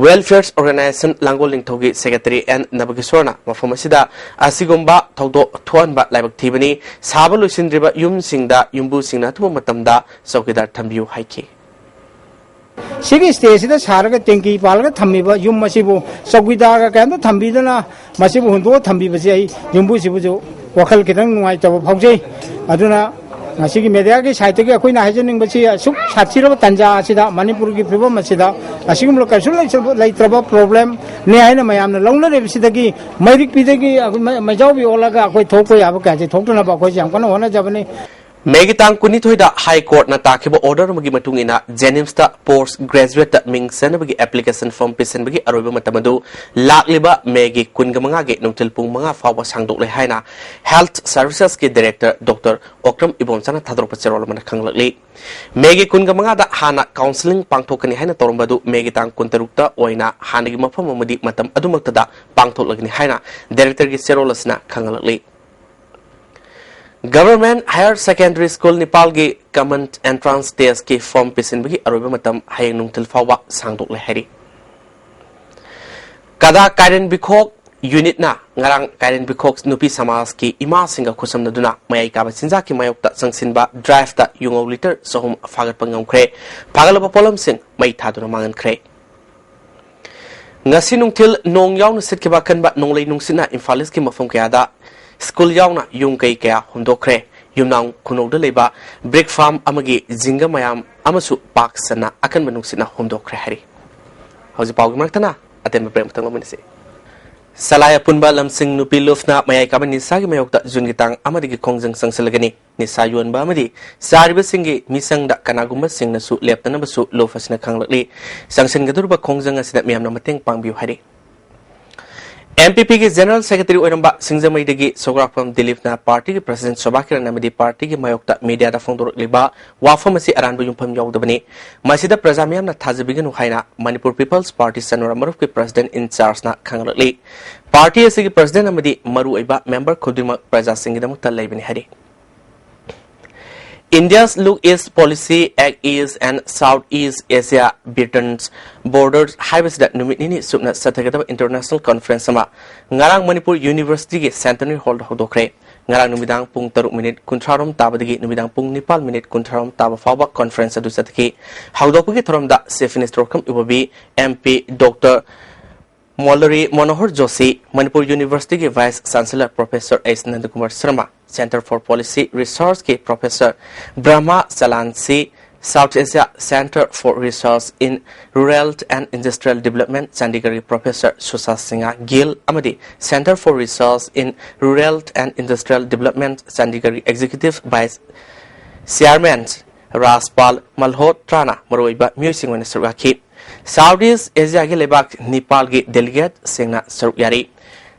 Welfare Organization ꯂꯥꯡꯒꯣꯜ ꯅꯤꯡꯊꯧꯒꯤ ꯁꯦꯀ꯭ꯔꯦꯇꯔꯤ ꯑꯦꯟ ꯅꯕꯀꯤꯁꯣꯔꯅ ꯃꯐꯝ ꯑꯁꯤꯗ ꯑꯁꯤꯒꯨꯝꯕ ꯊꯧꯗꯣꯛ ꯊꯣꯛꯍꯟꯕ ꯂꯥꯏꯕꯛ ꯊꯤꯕꯅꯤ꯫ ꯁꯥꯕ ꯂꯣꯏꯁꯤꯟꯗ꯭ꯔꯤꯕ ꯌꯨꯝꯁꯤꯡꯗ ꯌꯨꯝꯕꯨꯁꯤꯡꯅ ꯑꯊꯨꯕ ꯃꯇꯝꯗ ꯆꯧꯀꯤꯗꯥꯔ ꯊꯝꯕꯤꯌꯨ ꯍꯥꯏꯈꯤ꯫ ꯁꯤꯒꯤ ꯁ꯭ꯇꯦꯖꯁꯤꯗ ꯁꯥꯔꯒ ꯇꯦꯡꯀꯤ ꯄꯥꯜꯂꯒ ꯊꯝꯃꯤꯕ ꯌꯨꯝ ꯑꯁꯤꯕꯨ ꯆꯧꯀꯤꯗꯥꯔꯒ ꯀꯩꯝꯇ ꯊꯝꯕꯤꯗꯅ ꯃꯁꯤꯕꯨ ꯍꯨꯟꯗꯣꯛꯑ ꯊꯝꯕꯤꯕꯁꯤ ꯑꯩ ꯌꯨꯝꯕꯨꯁꯤꯕꯨꯁꯨ ꯋꯥꯈꯜ ꯈꯤꯇꯪ ꯅꯨꯡꯉꯥꯏꯇꯕ ꯐꯥꯎꯖꯩ꯫ ꯑꯗꯨꯅ ꯉꯁꯤꯒꯤ ꯃꯦꯗꯤꯌꯥꯒꯤ ꯁꯥꯏꯠꯇꯒꯤ ꯑꯩꯈꯣꯏꯅ ꯍꯥꯏꯖꯅꯤꯡꯕꯁꯤ ꯑꯁꯨꯛ ꯁꯥꯊꯤꯔꯕ ꯇꯥꯟꯖꯥ ꯑꯁꯤꯗ ꯃꯅꯤꯄꯨꯔꯒꯤ ꯐꯤꯕꯝ ꯑꯁꯤꯗ ꯑꯁꯤꯒꯨꯝꯕ ꯀꯩꯁꯨ ꯂꯩꯇ꯭ꯔꯕ ꯄ꯭ꯔꯣꯕ꯭ꯂꯦꯝꯅꯤ ꯍꯥꯏꯅ ꯃꯌꯥꯝꯅ ꯂꯧꯅꯔꯤꯕꯁꯤꯗꯒꯤ ꯃꯩꯔꯤꯛꯄꯤꯗꯒꯤ ꯃꯩꯖꯥꯎꯕꯤ ꯑꯣꯜꯂꯒ ꯑꯩꯈꯣꯏ ꯊꯣꯛꯄ ꯌꯥꯕ ꯀꯌꯥꯁꯤ ꯊꯣꯛꯇꯅꯕ ꯑꯩꯈꯣꯏꯁꯨ ꯌꯥꯝ ꯀꯟꯅ ꯍꯣꯠꯅꯖꯕꯅꯤ꯫ ꯃꯦꯒꯤ ꯇꯥꯡ ꯀꯨꯟꯅꯤꯊꯣꯏꯗ ꯍꯥꯏ ꯀꯣꯔꯠꯅ ꯇꯥꯈꯤꯕ ꯑꯣꯔꯗꯔ ꯑꯃꯒꯤ ꯃꯇꯨꯡ ꯏꯟꯅ ꯖꯦꯅꯤꯝꯁꯇ ꯄꯣꯁ꯭ꯠ ꯒ꯭ꯔꯦꯖꯨꯑꯦꯠꯇ ꯃꯤꯡ ꯆꯟꯅꯕꯒꯤ ꯑꯦꯄ꯭ꯂꯤꯀꯦꯁꯟ ꯐꯣꯔꯝ ꯄꯤꯁꯤꯟꯕꯒꯤ ꯑꯔꯣꯏꯕ ꯃꯇꯝ ꯑꯗꯨ ꯂꯥꯛꯂꯤꯕ ꯃꯦꯒꯤ ꯀꯨꯟꯒ ꯃꯉꯥꯒꯤ ꯅꯨꯡꯊꯤꯜ ꯄꯨꯡ ꯃꯉꯥ ꯐꯥꯎꯕ ꯁꯥꯡꯗꯣꯛꯂꯦ ꯍꯥꯏꯅ ꯍꯦꯜꯊ ꯁꯔꯚꯤꯁꯦꯁꯀꯤ ꯗꯥꯏꯔꯦꯛꯇꯔ ꯗꯣꯛꯇꯔ ꯑꯣꯀ꯭ꯔꯝ ꯏꯕꯣꯝꯆꯥꯅ ꯊꯥꯗꯣꯔꯛꯄ ꯆꯦꯔꯣꯜ ꯑꯃꯅ ꯈꯪꯂꯛꯂꯤ꯫ ꯃꯦꯒꯤ ꯀꯨꯟꯒ ꯃꯉꯥꯗ ꯍꯥꯟꯅ ꯀꯥꯎꯟꯁꯤꯂꯤꯡ ꯄꯥꯡꯊꯣꯛꯀꯅꯤ ꯍꯥꯏꯅ ꯇꯧꯔꯝꯕ ꯑꯗꯨ ꯃꯦꯒꯤ ꯇꯥꯡ ꯀꯨꯟꯇꯔꯨꯛꯇ ꯑꯣꯏꯅ ꯍꯥꯟꯅꯒꯤ ꯃꯐꯝ ꯑꯃꯗꯤ ꯃꯇꯝ ꯑꯗꯨꯃꯛꯇꯗ ꯄꯥꯡꯊꯣꯛꯂꯒꯅꯤ ꯍꯥꯏꯅ ꯗꯥꯏꯔꯦꯛꯇꯔꯒꯤ ꯆꯦꯔꯣꯜ ꯑꯁꯤꯅ ꯈꯪꯍꯜꯂꯛꯂꯤ꯫ ꯒꯚꯔꯟꯃꯦꯟꯠ ꯍꯥꯌꯔ ꯁꯦꯀꯦꯟꯗꯔꯤ ꯁ꯭ꯀꯨꯜ ꯅꯤꯄꯥꯜꯒꯤ ꯀꯃꯟ ꯑꯦꯟꯇ꯭ꯔꯥꯟꯁ ꯇꯦꯁ꯭ꯠꯀꯤ ꯐꯣꯔꯝ ꯄꯤꯁꯤꯟꯕꯒꯤ ꯑꯔꯣꯏꯕ ꯃꯇꯝ ꯍꯌꯦꯡ ꯅꯨꯡꯊꯤꯜ ꯐꯥꯎꯕ ꯁꯥꯡꯗꯣꯛꯂꯦ ꯍꯥꯏꯔꯤ꯫ ꯀꯗꯥ ꯀꯥꯏꯔꯦꯟ ꯕꯤꯈꯣꯛ ꯌꯨꯅꯤꯠꯅ ꯉꯔꯥꯡ ꯀꯥꯏꯔꯦꯟ ꯕꯤꯈꯣꯛ ꯅꯨꯄꯤ ꯁꯃꯥꯖꯀꯤ ꯏꯃꯥꯁꯤꯡꯒ ꯈꯨꯠꯁꯝꯅꯗꯨꯅ ꯃꯌꯥꯏ ꯀꯥꯕ ꯆꯤꯟꯖꯥꯛꯀꯤ ꯃꯥꯌꯣꯛꯇ ꯆꯪꯁꯤꯟꯕ ꯗ꯭ꯔꯥꯏꯚꯇ ꯌꯨꯉꯧ ꯂꯤꯇꯔ ꯆꯍꯨꯝ ꯐꯥꯒꯠꯄ ꯉꯝꯈ꯭ꯔꯦ꯫ ꯐꯥꯒꯠꯂꯕ ꯄꯣꯠꯂꯝꯁꯤꯡ ꯃꯩ ꯊꯥꯗꯨꯅ ꯃꯥꯡꯍꯟꯈ꯭ꯔꯦ꯫ ꯉꯁꯤ ꯅꯨꯡꯊꯤꯜ ꯅꯣꯡ ꯌꯥꯎꯅ ꯁꯤꯠꯈꯤꯕ ꯑꯀꯟꯕ ꯅꯣꯡꯂꯩ ꯅꯨꯡꯁꯤꯠꯅ ꯏꯝꯐꯥꯜ ꯏꯁꯀꯤ ꯃꯐꯝ ꯀꯌꯥꯗ ꯁ꯭ꯀꯨꯜ ꯌꯥꯎꯅ ꯌꯨꯝ ꯀꯩ ꯀꯌꯥ ꯍꯨꯝꯗꯣꯛꯈ꯭ꯔꯦ꯫ ꯌꯨꯝꯅꯥꯝ ꯈꯨꯅꯧꯗ ꯂꯩꯕ ꯕ꯭ꯔꯤꯛ ꯐꯥꯔꯝ ꯑꯃꯒꯤ ꯖꯤꯡꯒ ꯃꯌꯥꯝ ꯑꯃꯁꯨ ꯄꯥꯛ ꯁꯟꯅ ꯑꯀꯟꯕ ꯅꯨꯡꯁꯤꯠꯅ ꯍꯨꯝꯗꯣꯛꯈ꯭ꯔꯦ ꯍꯥꯏꯔꯤ꯫ ꯍꯧꯖꯤꯛ ꯄꯥꯎꯒꯤ ꯃꯔꯛꯇꯅ ꯑꯇꯦꯟꯕ ꯕ꯭ꯔꯦꯛ ꯑꯃꯇꯪ ꯂꯧꯃꯤꯟꯅꯁꯤ꯫ ꯁꯂꯥꯏ ꯑꯄꯨꯟꯕ ꯂꯝꯁꯤꯡ ꯅꯨꯄꯤ ꯂꯨꯞꯅ ꯃꯌꯥꯏ ꯀꯥꯕ ꯅꯤꯁꯥꯒꯤ ꯃꯥꯌꯣꯛꯇ ꯖꯨꯟꯒꯤ ꯇꯥꯡ ꯑꯃꯗꯒꯤ ꯈꯣꯡꯖꯪ ꯆꯪꯁꯤꯜꯂꯒꯅꯤ꯫ ꯅꯤꯁꯥ ꯌꯣꯟꯕ ꯑꯃꯗꯤ ꯆꯥꯔꯤꯕꯁꯤꯡꯒꯤ ꯃꯤꯆꯪꯗ ꯀꯅꯥꯒꯨꯝꯕꯁꯤꯡꯅꯁꯨ ꯂꯦꯞꯇꯅꯕꯁꯨ ꯂꯨꯞ ꯑꯁꯤꯅ ꯈꯪꯂꯛꯂꯤ꯫ ꯆꯪꯁꯤꯟꯒꯗꯧꯔꯤꯕ ꯈꯣꯡꯖꯪ ꯑꯁꯤꯗ ꯃꯤꯌꯥꯝꯅ ꯃꯇꯦꯡ ꯄꯥꯡꯕꯤꯌꯨ ꯍꯥꯏꯔꯤ꯫ ꯑꯦꯝ ꯄꯤ ꯄꯤꯒꯤ ꯖꯦꯅꯔꯦꯜ ꯁꯦꯀ꯭ꯔꯦꯇꯔꯤ ꯑꯣꯏꯔꯝꯕ ꯁꯤꯡꯖꯃꯩꯗꯒꯤ ꯁꯣꯒ꯭ꯔꯥꯛꯄꯝ ꯗꯤꯂꯤꯞꯅ ꯄꯥꯔꯇꯤꯒꯤ ꯄ꯭ꯔꯁꯤꯗꯦꯟ ꯁꯣꯚꯥ ꯀꯤꯔꯟ ꯑꯃꯗꯤ ꯄꯥꯔꯇꯤꯒꯤ ꯃꯥꯌꯣꯛꯇ ꯃꯤꯗꯤꯌꯥꯗ ꯐꯣꯡꯗꯣꯔꯛꯂꯤꯕ ꯋꯥꯐꯝ ꯑꯁꯤ ꯑꯔꯥꯟꯕ ꯌꯨꯝꯐꯝ ꯌꯥꯎꯗꯕꯅꯤ꯫ ꯃꯁꯤꯗ ꯄ꯭ꯔꯖꯥ ꯃꯤꯌꯥꯝꯅ ꯊꯥꯖꯕꯤꯒꯅꯨ ꯍꯥꯏꯅ ꯃꯅꯤꯄꯨꯔ ꯄꯤꯄꯜꯁ ꯄꯥꯔꯇꯤ ꯆꯅꯣꯔꯥ ꯃꯔꯨꯞꯀꯤ ꯄ꯭ꯔꯁꯤꯗꯦꯟ ꯏꯟ ꯆꯥꯔꯖꯅ ꯈꯪꯂꯛꯂꯤ꯫ ꯄꯥꯔꯇꯤ ꯑꯁꯤꯒꯤ ꯄ꯭ꯔꯁꯤꯗꯦꯟ ꯑꯃꯗꯤ ꯃꯔꯨꯑꯣꯏꯕ ꯃꯦꯝꯕꯔ ꯈꯨꯗꯤꯡꯃꯛ ꯄ꯭ꯔꯖꯥꯁꯤꯡꯒꯤꯗꯃꯛꯇ ꯂꯩꯕꯅꯤ ꯍꯥꯏꯔꯤ꯫ India's Look East Policy, Act East and South East Asia Beyond Borders ꯍꯥꯏꯕꯁꯤꯗ ꯅꯨꯃꯤꯠ ꯅꯤꯅꯤ ꯆꯨꯞꯅ ꯆꯠꯊꯒꯗꯕ ꯏꯟꯇꯔꯅꯦꯁꯅꯦꯜ ꯀꯣꯟꯐꯔꯦꯟꯁ ꯑꯃ ꯉꯔꯥꯡ ꯃꯅꯤꯄꯨꯔ ꯌꯨꯅꯤꯚꯔꯁꯤꯇꯤꯒꯤ ꯁꯦꯟꯇꯅꯔꯤ ꯍꯣꯜꯗ ꯍꯧꯗꯣꯛꯈ꯭ꯔꯦ꯫ ꯉꯔꯥꯡ ꯅꯨꯃꯤꯗꯥꯡ ꯄꯨꯡ ꯇꯔꯨꯛ ꯃꯤꯅꯤꯠ ꯀꯨꯟꯊ꯭ꯔꯥꯔꯣꯝ ꯇꯥꯕꯗꯒꯤ ꯅꯨꯃꯤꯗꯥꯡ ꯄꯨꯡ ꯅꯤꯄꯥꯜ ꯃꯤꯅꯤꯠ ꯀꯨꯟꯊ꯭ꯔꯥꯔꯣꯝ ꯇꯥꯕ ꯐꯥꯎꯕ ꯀꯣꯟꯐꯔꯦꯟꯁ ꯑꯗꯨ ꯆꯠꯊꯈꯤ꯫ ꯍꯧꯗꯣꯛꯄꯒꯤ ꯊꯧꯔꯝꯗ chief minister Okram Ibobi, M P doctor Murli Manohar Joshi, Manipur ꯌꯨꯅꯤꯚꯔꯁꯤꯇꯤꯒꯤ vice chancellor professor S Nandakumar Sharma, Centre for Policy Researchꯀꯤ professor Brahma Chellaney, South Asia Centre for Research in Rural and Industrial Development ꯆꯥꯟꯗꯤꯒꯔꯒꯤ ꯄ꯭ꯔꯣꯐꯦꯁꯔ ꯁꯨꯁꯥ ꯁꯤꯡꯍ ꯒꯤꯜ ꯑꯃꯗꯤ Centre for Research in Rural and Industrial Development ꯆꯥꯟꯗꯤꯒꯔꯒꯤ ꯑꯦꯛꯖꯤꯀ꯭ꯌꯨꯇꯤꯚ ꯚꯥꯏꯁ ꯆꯤꯌꯥꯔꯃꯦꯟ ꯔꯥꯖꯄꯥꯜ ꯃꯜꯍꯣꯇ꯭ꯔꯥꯅ ꯃꯔꯨꯑꯣꯏꯕ ꯃꯤꯑꯣꯏꯁꯤꯡ ꯑꯣꯏꯅ ꯁꯔꯨꯛ ꯌꯥꯈꯤ꯫ ꯁꯥꯎꯠ ꯏꯁ ꯑꯦꯁꯤꯌꯥꯒꯤ ꯂꯩꯕꯥꯛ ꯅꯤꯄꯥꯜꯒꯤ ꯗꯦꯂꯤꯒꯦꯠꯁꯤꯡꯅ ꯁꯔꯨꯛ ꯌꯥꯔꯤ꯫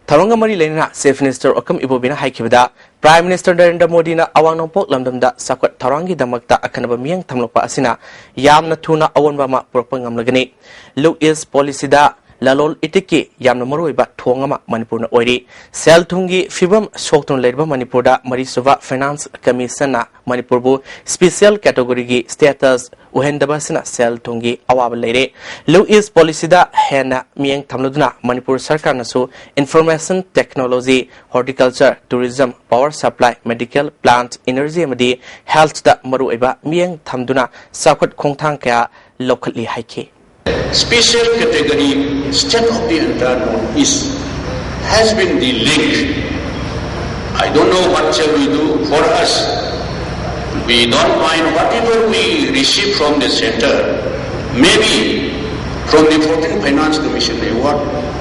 ꯊꯧꯔꯝꯒ ꯃꯔꯤ ꯂꯩꯅꯅ ꯆꯤꯐ ꯃꯤꯅꯤꯁꯇꯔ ꯑꯣꯀꯝ ꯏꯕꯣꯕꯤꯅ ꯍꯥꯏꯈꯤꯕꯗ, ꯄ꯭ꯔꯥꯏꯝ ꯃꯤꯅꯤꯁꯇꯔ ꯅꯔꯦꯟꯗ꯭ꯔ ꯃꯣꯗꯤꯅ ꯑꯋꯥꯡ ꯅꯣꯡꯄꯣꯛ ꯂꯝꯗꯝꯗ ꯆꯥꯎꯈꯠ ꯊꯧꯔꯥꯡꯒꯤꯗꯃꯛꯇ ꯑꯈꯟꯅꯕ ꯃꯤꯠꯌꯦꯡ ꯊꯝꯂꯛꯄ ꯑꯁꯤꯅ ꯌꯥꯝꯅ ꯊꯨꯅ ꯑꯑꯣꯟꯕ ꯑꯃ ꯄꯨꯔꯛꯄ ꯉꯝꯂꯒꯅꯤ꯫ ꯂꯨꯛ ꯏꯁ ꯄꯣꯂꯤꯁꯤꯗ ꯂꯂꯣꯟ ꯏꯇꯤꯛꯀꯤ ꯌꯥꯝꯅ ꯃꯔꯨꯑꯣꯏꯕ ꯊꯣꯡ ꯑꯃ ꯃꯅꯤꯄꯨꯔꯅ ꯑꯣꯏꯔꯤ꯫ ꯁꯦꯜ ꯊꯨꯝꯒꯤ ꯐꯤꯕꯝ ꯁꯣꯛꯇꯨꯅ ꯂꯩꯔꯤꯕ ꯃꯅꯤꯄꯨꯔꯗ ꯃꯔꯤꯁꯨꯕ ꯐꯥꯏꯅꯥꯟꯁ ꯀꯃꯤꯁꯟꯅ ꯃꯅꯤꯄꯨꯔꯕꯨ ꯁ꯭ꯄꯤꯁꯤꯌꯦꯜ ꯀꯦꯇꯦꯒꯣꯔꯤꯒꯤ ꯁ꯭ꯇꯦꯇꯁ ꯑꯣꯏꯍꯟꯗꯕ ꯑꯁꯤꯅ ꯁꯦꯜ ꯊꯨꯝꯒꯤ ꯑꯋꯥꯕ ꯂꯩꯔꯦ꯫ ꯂꯨꯛ ꯏꯁ ꯄꯣꯂꯤꯁꯤꯗ ꯍꯦꯟꯅ ꯃꯤꯠꯌꯦꯡ ꯊꯝꯂꯗꯨꯅ ꯃꯅꯤꯄꯨꯔ ꯁꯔꯀꯥꯔꯅꯁꯨ information technology, horticulture, tourism, power supply, medical, plant, energy ꯑꯃꯗꯤ ꯍꯦꯜꯊꯇ ꯃꯔꯨꯑꯣꯏꯕ ꯃꯤꯠꯌꯦꯡ ꯊꯝꯗꯨꯅ ꯆꯥꯎꯈꯠ ꯈꯣꯡꯊꯥꯡ ꯀꯌꯥ ꯂꯧꯈꯠꯂꯤ ꯍꯥꯏꯈꯤ꯫ Special category, state of the entire Northeast has been the link. I don't know what shall we do for us. We don't mind whatever we receive from the center. Maybe from the fourteenth Finance Commission award,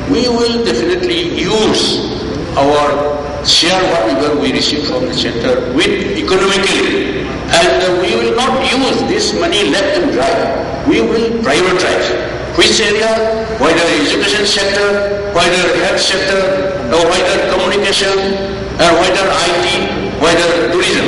we will definitely use our share whatever we receive from the center with economically, and uh, we will not use this money left and right. We will prioritize which area, whether education sector, whether health sector, or whether communication, or whether I T, whether tourism,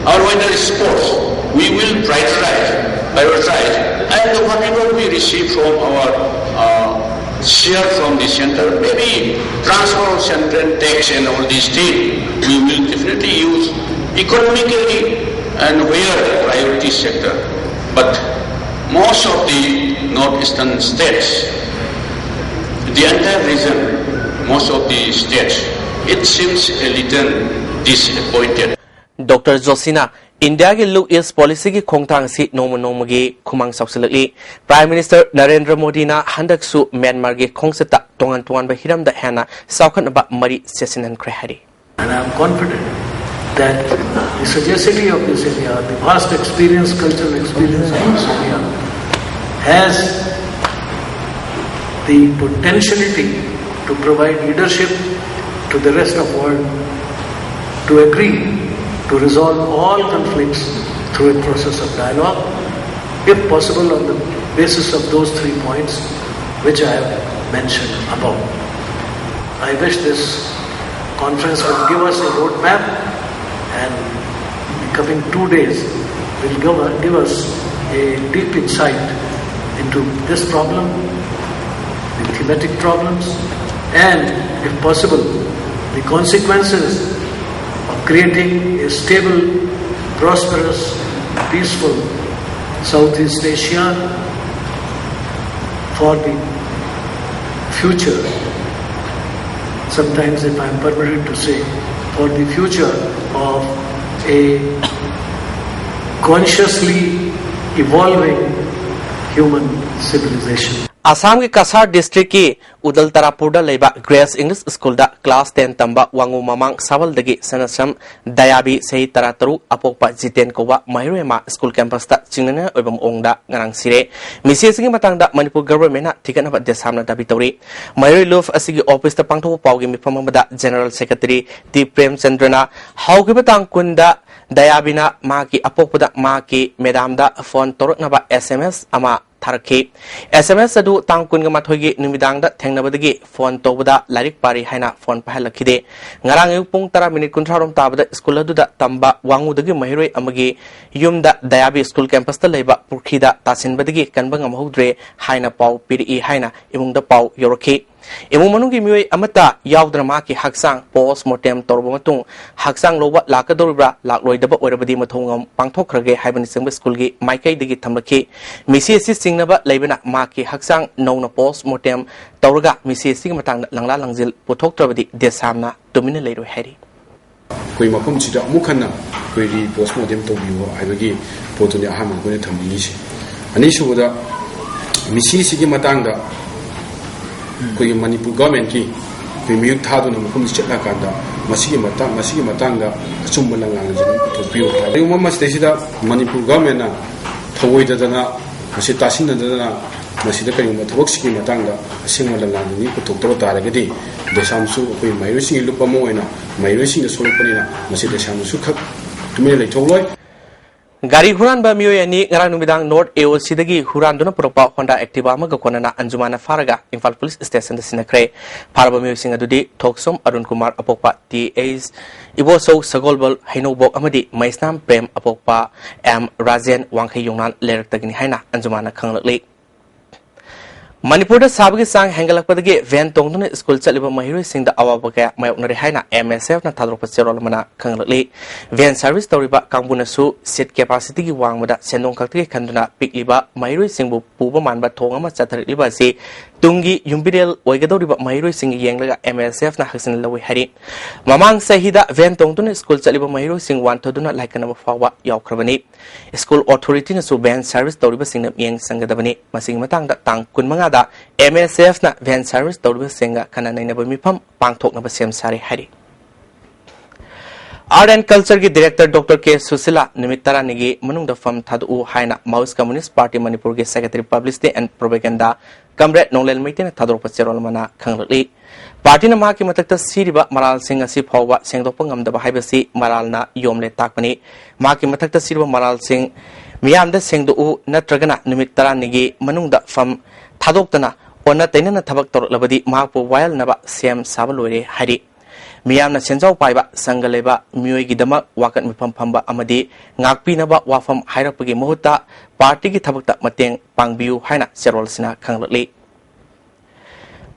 or whether sports. We will prioritize, prioritize, and whatever we receive from our uh, share from the center, maybe transfer of central tax and all these things, we will definitely use economically and where the priority sector. But most of the northeastern states, the entire region, most of the states, it seems a little disappointed. Doctor ꯖꯣꯁꯤꯅ ꯏꯟꯗꯤꯌꯥꯒꯤ ꯂꯨꯛ ꯏꯁ ꯄꯣꯂꯤꯁꯤꯒꯤ ꯈꯣꯡꯊꯥꯡ ꯑꯁꯤ ꯅꯣꯡꯃ ꯅꯣꯡꯃꯒꯤ ꯈꯨꯃꯥꯡ ꯆꯥꯎꯁꯤꯜꯂꯛꯂꯤ꯫ ꯄ꯭ꯔꯥꯏꯝ ꯃꯤꯅꯤꯁꯇꯔ ꯅꯔꯦꯟꯗ꯭ꯔ ꯃꯣꯗꯤꯅ ꯍꯟꯗꯛꯁꯨ ꯃ꯭ꯌꯥꯟꯃꯥꯔꯒꯤ ꯈꯣꯡꯆꯠꯇ ꯇꯣꯉꯥꯟ ꯇꯣꯉꯥꯟꯕ ꯍꯤꯔꯝꯗ ꯍꯦꯟꯅ ꯆꯥꯎꯈꯠꯅꯕ ꯃꯔꯤ ꯆꯦꯠꯁꯤꯟꯍꯟꯈ꯭ꯔꯦ ꯍꯥꯏꯔꯤ꯫ And I am confident that the sagacity of this area, the vast experience, cultural experience of this area, has the potentiality to provide leadership to the rest of the world to agree to resolve all conflicts through a process of dialogue, if possible on the basis of those three points which I have mentioned above. I wish this conference will give us a roadmap, and the coming two days will give, give us a deep insight into this problem, the thematic problems, and, if possible, the consequences of creating a stable, prosperous, peaceful Southeast Asia for the future. Sometimes, if I am permitted to say, for the future of a consciously evolving human ꯑꯁꯥꯝꯒꯤ ꯀꯁꯥꯔ ꯗꯤꯁꯇ꯭ꯔꯤꯛꯀꯤ ꯎꯗꯜ ꯇꯔꯥꯄꯨꯔꯗ ꯂꯩꯕ ꯒ꯭ꯔꯦꯁ ꯏꯪꯂꯤꯁ ꯁ꯭ꯀꯨꯜꯗ ꯀ꯭ꯂꯥꯁ ꯇꯦꯟ ꯇꯝꯕ ꯋꯥꯉꯨ ꯃꯃꯥꯡ ꯁꯥꯕꯜꯗꯒꯤ ꯁꯅꯁ꯭ꯔꯝ ꯗꯌꯥꯕꯤ, ꯆꯍꯤ ꯇꯔꯥꯇꯔꯨꯛ, ꯑꯄꯣꯛꯄ ꯖꯤꯇꯦꯟ ꯀꯧꯕ ꯃꯍꯩꯔꯣꯏ ꯑꯃ ꯁ꯭ꯀꯨꯜ ꯀꯦꯝꯄꯁꯇ ꯆꯤꯡꯅꯅꯤꯡꯉꯥꯏ ꯑꯣꯏꯕ ꯃꯑꯣꯡꯗ ꯉꯔꯥꯡ ꯁꯤꯔꯦ꯫ ꯃꯤꯁꯤ ꯑꯁꯤꯒꯤ ꯃꯇꯥꯡꯗ ꯃꯅꯤꯄꯨꯔ ꯒꯚꯔꯟꯃꯦꯟꯠꯅ ꯊꯤꯒꯠꯅꯕ ꯗꯦꯁꯥꯝꯅ ꯗꯥꯕꯤ ꯇꯧꯔꯤ꯫ ꯃꯍꯩꯔꯣꯏ ꯂꯨꯐ ꯑꯁꯤꯒꯤ ꯑꯣꯐꯤꯁꯇ ꯄꯥꯡꯊꯣꯛꯄ ꯄꯥꯎꯒꯤ ꯃꯤꯐꯝ ꯑꯃꯗ ꯖꯦꯅꯔꯦꯜ ꯁꯦꯀ꯭ꯔꯦꯇꯔꯤ ꯇꯤ ꯄ꯭ꯔꯦꯝꯆꯟꯗ꯭ꯔꯅ ꯍꯧꯈꯤꯕ ꯇꯥꯡ ꯀꯨꯟꯗ ꯗꯌꯥꯕꯤꯅ ꯃꯍꯥꯛꯀꯤ ꯑꯄꯣꯛꯄꯗ ꯃꯍꯥꯛꯀꯤ ꯃꯦꯗꯥꯝꯗ ꯐꯣꯟ ꯇꯧꯔꯛꯅꯕ ꯑꯦꯁ ꯑꯦꯝ ꯑꯦꯁ ꯑꯃ ꯊꯥꯔꯛꯈꯤ꯫ ꯑꯦꯁ ꯑꯦꯝ ꯑꯦꯁ ꯑꯗꯨ ꯇꯥꯡ ꯀꯨꯟꯒ ꯃꯥꯊꯣꯏꯒꯤ ꯅꯨꯃꯤꯗꯥꯡꯗ ꯊꯦꯡꯅꯕꯗꯒꯤ ꯐꯣꯟ ꯇꯧꯕꯗ ꯂꯥꯏꯔꯤꯛ ꯄꯥꯔꯤ ꯍꯥꯏꯅ ꯐꯣꯟ ꯄꯥꯏꯍꯜꯂꯛꯈꯤꯗꯦ꯫ ꯉꯔꯥꯡ ꯑꯌꯨꯛ ꯄꯨꯡ ꯇꯔꯥ ꯃꯤꯅꯤꯠ ꯀꯨꯟꯊ꯭ꯔꯥ ꯔꯣꯝ ꯇꯥꯕꯗ ꯁ꯭ꯀꯨꯜ ꯑꯗꯨꯗ ꯇꯝꯕ ꯋꯥꯉꯨꯗꯒꯤ ꯃꯍꯩꯔꯣꯏ ꯑꯃꯒꯤ ꯌꯨꯝꯗ ꯗꯌꯥꯕꯤ ꯁ꯭ꯀꯨꯜ ꯀꯦꯝꯄꯁꯇ ꯂꯩꯕ ꯄꯨꯈ꯭ꯔꯤꯗ ꯇꯥꯁꯤꯟꯕꯗꯒꯤ ꯀꯟꯕ ꯉꯝꯍꯧꯗ꯭ꯔꯦ ꯍꯥꯏꯅ ꯄꯥꯎ ꯄꯤꯔꯛꯏ ꯍꯥꯏꯅ ꯏꯃꯨꯡꯗ ꯄꯥꯎ ꯌꯧꯔꯛꯈꯤ꯫ ꯏꯃꯨꯡ ꯃꯅꯨꯡꯒꯤ ꯃꯤꯑꯣꯏ ꯑꯃꯠꯇ ꯌꯥꯎꯗꯅ ꯃꯍꯥꯛꯀꯤ ꯍꯛꯆꯥꯡ ꯄꯣꯁ ꯃꯣꯔꯇꯦꯝ ꯇꯧꯔꯕ ꯃꯇꯨꯡ ꯍꯛꯆꯥꯡ ꯂꯧꯕ ꯂꯥꯛꯀꯗꯧꯔꯤꯕ꯭ꯔꯥ ꯂꯥꯛꯂꯣꯏꯗꯕ ꯑꯣꯏꯔꯕꯗꯤ ꯃꯊꯧ ꯄꯥꯡꯊꯣꯛꯈ꯭ꯔꯒꯦ ꯍꯥꯏꯕꯅꯆꯤꯡꯕ ꯁ꯭ꯀꯨꯜꯒꯤ ꯃꯥꯏꯀꯩꯗꯒꯤ ꯊꯝꯂꯛꯈꯤ꯫ ꯃꯤꯁꯤ ꯑꯁꯤ ꯆꯤꯡꯅꯕ ꯂꯩꯕꯅ ꯃꯍꯥꯛꯀꯤ ꯍꯛꯆꯥꯡ ꯅꯧꯅ ꯄꯣꯁ ꯃꯣꯔꯇꯦꯝ ꯇꯧꯔꯒ ꯃꯤꯁꯤ ꯑꯁꯤꯒꯤ ꯃꯇꯥꯡꯗ ꯂꯪꯂꯥ ꯂꯪꯖꯤꯜ ꯄꯨꯊꯣꯛꯇ꯭ꯔꯕꯗꯤ ꯗꯦꯁꯥꯝꯅ ꯇꯨꯃꯤꯟꯅ ꯂꯩꯔꯣꯏ ꯍꯥꯏꯔꯤ꯫ ꯑꯩꯈꯣꯏ ꯃꯐꯝꯁꯤꯗ ꯑꯃꯨꯛ ꯍꯟꯅ ꯑꯩꯈꯣꯏ ꯔꯤ ꯄꯣꯁ ꯃꯣꯔꯇꯦꯝ ꯇꯧꯕꯤꯌꯨ ꯍꯥꯏꯕꯒꯤ ꯄꯣꯠꯇꯨꯅꯤ ꯑꯍꯥꯟꯕ ꯑꯩꯈꯣꯏꯅ ꯊꯝꯕꯤꯔꯤꯁꯦ꯫ ꯑꯅꯤꯁꯨꯕꯗ, ꯃꯤꯁꯤꯁꯤꯒꯤ ꯃꯇꯥꯡꯗ ꯑꯩꯈꯣꯏꯒꯤ ꯃꯅꯤꯄꯨꯔ ꯒꯚꯔꯟꯃꯦꯟꯠꯀꯤ ꯑꯩꯈꯣꯏ ꯃꯤꯍꯨꯠ ꯊꯥꯗꯨꯅ ꯃꯐꯝꯗ ꯆꯠꯂꯀꯥꯟꯗ ꯃꯁꯤꯒꯤ ꯃꯇꯥꯡ, ꯃꯁꯤꯒꯤ ꯃꯇꯥꯡꯗ ꯑꯆꯨꯝꯕ ꯂꯪꯂꯥꯟ ꯑꯁꯤ ꯑꯗꯨꯝ ꯄꯨꯊꯣꯛꯄꯤꯌꯨ ꯍꯥꯏ꯫ ꯀꯔꯤꯒꯨꯝꯕ ꯃꯁꯤꯗꯩꯁꯤꯗ ꯃꯅꯤꯄꯨꯔ ꯒꯚꯔꯟꯃꯦꯟꯠꯅ ꯊꯧꯑꯣꯏꯗꯗꯅ, ꯃꯁꯤ ꯇꯥꯁꯤꯟꯅꯗꯅ, ꯃꯁꯤꯗ ꯀꯔꯤꯒꯨꯝꯕ ꯊꯕꯛꯁꯤꯒꯤ ꯃꯇꯥꯡꯗ ꯑꯁꯦꯡꯕ ꯂꯪꯂꯥꯟ ꯑꯅꯤ ꯄꯨꯊꯣꯛꯇꯕ ꯇꯥꯔꯒꯗꯤ, ꯗꯦꯁꯥꯝꯁꯨ ꯑꯩꯈꯣꯏ ꯃꯍꯩꯔꯣꯏꯁꯤꯡꯒꯤ ꯂꯨꯞ ꯑꯃ ꯑꯣꯏꯅ ꯃꯍꯩꯔꯣꯏꯁꯤꯡꯗ ꯁꯣꯛꯂꯛꯄꯅꯤꯅ, ꯃꯁꯤ ꯗꯦꯁꯥꯝꯁꯨ ꯈꯛ ꯇꯨꯃꯤꯟꯅ ꯂꯩꯊꯣꯛꯂꯣꯏ꯫ ꯒꯥꯔꯤ ꯍꯨꯔꯥꯟꯕ ꯃꯤꯑꯣꯏ ꯑꯅꯤ ꯉꯔꯥꯡ ꯅꯨꯃꯤꯗꯥꯡ ꯅꯣꯔꯠ ꯑꯦ ꯑꯣ ꯁꯤꯗꯒꯤ ꯍꯨꯔꯥꯟꯗꯨꯅ ꯄꯨꯔꯛꯄ ꯍꯣꯟꯗꯥ ꯑꯦꯛꯇꯤꯚꯥ ꯑꯃꯒ ꯀꯣꯟꯅꯅ ꯑꯟꯖꯨꯃꯥꯟꯅ ꯐꯥꯔꯒ ꯏꯝꯐꯥꯜ ꯄꯨꯂꯤꯁ ꯁ꯭ꯇꯦꯁꯟꯗ ꯁꯤꯟꯅꯈ꯭ꯔꯦ꯫ ꯐꯥꯔꯕ ꯃꯤꯑꯣꯏꯁꯤꯡ ꯑꯗꯨꯗꯤ ꯊꯣꯛꯁꯣꯝ ꯑꯔꯨꯟ ꯀꯨꯃꯥꯔ ꯑꯄꯣꯛꯄ ꯇꯤ ꯑꯩꯆ ꯏꯕꯣꯆꯧ ꯁꯒꯣꯜꯕꯜ ꯍꯩꯅꯧꯕꯣꯛ ꯑꯃꯗꯤ ꯃꯩꯁꯅꯥꯝ ꯄ꯭ꯔꯦꯝ ꯑꯄꯣꯛꯄ ꯑꯦꯝ ꯔꯥꯖꯦꯟ ꯋꯥꯡꯈꯩ ꯌꯣꯡꯅꯥꯟ ꯂꯩꯔꯛꯇꯒꯤꯅꯤ ꯍꯥꯏꯅ ꯑꯟꯖꯨꯃꯥꯟꯅ ꯈꯪꯂꯛꯂꯤ꯫ ꯃꯅꯤꯄꯨꯔꯗ ꯁꯥꯕꯒꯤ ꯆꯥꯡ ꯍꯦꯟꯒꯠꯂꯛꯄꯗꯒꯤ ꯚꯦꯟ ꯇꯣꯡꯗꯨꯅ ꯁ꯭ꯀꯨꯜ ꯆꯠꯂꯤꯕ ꯃꯍꯩꯔꯣꯏꯁꯤꯡꯗ ꯑꯋꯥꯕ ꯀꯌꯥ ꯃꯥꯌꯣꯛꯅꯔꯦ ꯍꯥꯏꯅ ꯑꯦꯝ ꯑꯦꯁ ꯑꯦꯐꯅ ꯊꯥꯗꯣꯔꯛꯄ ꯆꯦꯔꯣꯜ ꯑꯃꯅ ꯈꯪꯍꯜꯂꯛꯂꯤ꯫ ꯚꯦꯟ ꯁꯔꯚꯤꯁ ꯇꯧꯔꯤꯕ ꯀꯥꯡꯕꯨꯅꯁꯨ ꯁꯤꯠ ꯀꯦꯄꯥꯁꯤꯇꯤꯒꯤ ꯋꯥꯡꯃꯗ ꯁꯦꯟꯗꯣꯡ ꯈꯛꯇꯒꯤ ꯈꯟꯗꯨꯅ ꯄꯤꯛꯂꯤꯕ ꯃꯍꯩꯔꯣꯏꯁꯤꯡꯕꯨ ꯄꯨꯕ ꯃꯥꯟꯕ ꯊꯣꯡ ꯑꯃ ꯆꯠꯊꯔꯛꯂꯤꯕ ꯑꯁꯤ ꯇꯨꯡꯒꯤ ꯌꯨꯝꯕꯤꯔꯦꯜ ꯑꯣꯏꯒꯗꯧꯔꯤꯕ ꯃꯍꯩꯔꯣꯏꯁꯤꯡ ꯌꯦꯡꯂꯒ ꯑꯦꯝ ꯑꯦꯁ ꯑꯦꯐꯅ ꯍꯛꯆꯤꯟꯅ ꯂꯧꯏ ꯍꯥꯏꯔꯤ꯫ ꯃꯃꯥꯡ ꯆꯍꯤꯗ ꯚꯦꯟ ꯇꯣꯡꯗꯨꯅ ꯁ꯭ꯀꯨꯜ ꯆꯠꯂꯤꯕ ꯃꯍꯩꯔꯣꯏꯁꯤꯡ ꯋꯥꯟꯊꯗꯨꯅ ꯂꯥꯏꯀꯠꯅꯕ ꯐꯥꯎꯕ ꯌꯥꯎꯈ꯭ꯔꯕꯅꯤ꯫ ꯁ꯭ꯀꯨꯜ ꯑꯣꯊꯣꯔꯤꯇꯤꯅꯁꯨ ꯚꯦꯟ ꯁꯔꯚꯤꯁ ꯇꯧꯔꯤꯕꯁꯤꯡꯅ ꯃꯤꯠꯌꯦꯡ ꯆꯪꯒꯗꯕꯅꯤ꯫ ꯃꯁꯤꯒꯤ ꯃꯇꯥꯡꯗ ꯇꯥꯡ ꯀꯨꯟꯃꯉꯥꯗ ꯑꯦꯝ ꯑꯦꯁ ꯑꯦꯐꯅ ꯚꯦꯟ ꯁꯔꯚꯤꯁ ꯇꯧꯔꯤꯕꯁꯤꯡꯒ ꯈꯟꯅ ꯅꯩꯅꯕ ꯃꯤꯐꯝ ꯄꯥꯡꯊꯣꯛꯅꯕ ꯁꯦꯝ ꯁꯥꯔꯦ ꯍꯥꯏꯔꯤ꯫ Art and Culture ꯒꯤ Director Doctor K ꯁꯨꯁꯤꯂꯥ ꯅꯨꯃꯤꯠ ꯇꯔꯥꯅꯤꯒꯤ ꯃꯅꯨꯡꯗ ꯐꯝ ꯊꯥꯗꯣꯛꯎ ꯍꯥꯏꯅ Maoist Communist Party ꯃꯅꯤꯄꯨꯔꯒꯤ Secretary Publicity and Propaganda Comrade ꯅꯣꯡꯂꯦꯟ ꯃꯩꯇꯩꯅ ꯊꯥꯗꯣꯔꯛꯄ ꯆꯦꯔꯣꯜ ꯑꯃꯅ ꯈꯪꯂꯛꯂꯤ꯫ ꯄꯥꯔꯇꯤꯅ ꯃꯍꯥꯛꯀꯤ ꯃꯊꯛꯇ ꯁꯤꯔꯤꯕ ꯃꯔꯥꯜꯁꯤꯡ ꯑꯁꯤ ꯐꯥꯎꯕ ꯁꯦꯡꯗꯣꯛꯄ ꯉꯝꯗꯕ ꯍꯥꯏꯕꯁꯤ ꯃꯔꯥꯜꯅ ꯌꯣꯝꯂꯦ ꯇꯥꯛꯄꯅꯤ꯫ ꯃꯍꯥꯛꯀꯤ ꯃꯊꯛꯇ ꯁꯤꯔꯤꯕ ꯃꯔꯥꯜꯁꯤꯡ ꯃꯤꯌꯥꯝꯗ ꯁꯦꯡꯗꯣꯛꯎ, ꯅꯠꯇ꯭ꯔꯒꯅ ꯅꯨꯃꯤꯠ ꯇꯔꯥꯅꯤꯒꯤ ꯃꯅꯨꯡꯗ ꯐꯝ ꯊꯥꯗꯣꯛꯇꯅ ꯑꯣꯟꯅ ꯇꯩꯅꯅ ꯊꯕꯛ ꯇꯧꯔꯛꯂꯕꯗꯤ ꯃꯍꯥꯛꯄꯨ ꯋꯥꯌꯦꯜꯅꯕ ꯁꯦꯝ ꯁꯥꯕ ꯂꯣꯏꯔꯦ ꯍꯥꯏꯔꯤ꯫ ꯃꯤꯌꯥꯝꯅ ꯁꯦꯟꯖꯥꯎ ꯄꯥꯏꯕ ꯁꯪꯒ ꯂꯩꯕ ꯃꯤꯑꯣꯏꯒꯤꯗꯃꯛ ꯋꯥꯀꯠ ꯃꯤꯐꯝ ꯐꯝꯕ ꯑꯃꯗꯤ ꯉꯥꯛꯄꯤꯅꯕ ꯋꯥꯐꯝ ꯍꯥꯏꯔꯛꯄꯒꯤ ꯃꯍꯨꯠꯇ ꯄꯥꯔꯇꯤꯒꯤ ꯊꯕꯛꯇ ꯃꯇꯦꯡ ꯄꯥꯡꯕꯤꯌꯨ ꯍꯥꯏꯅ ꯆꯦꯔꯣꯜ ꯑꯁꯤꯅ ꯈꯪꯂꯛꯂꯤ꯫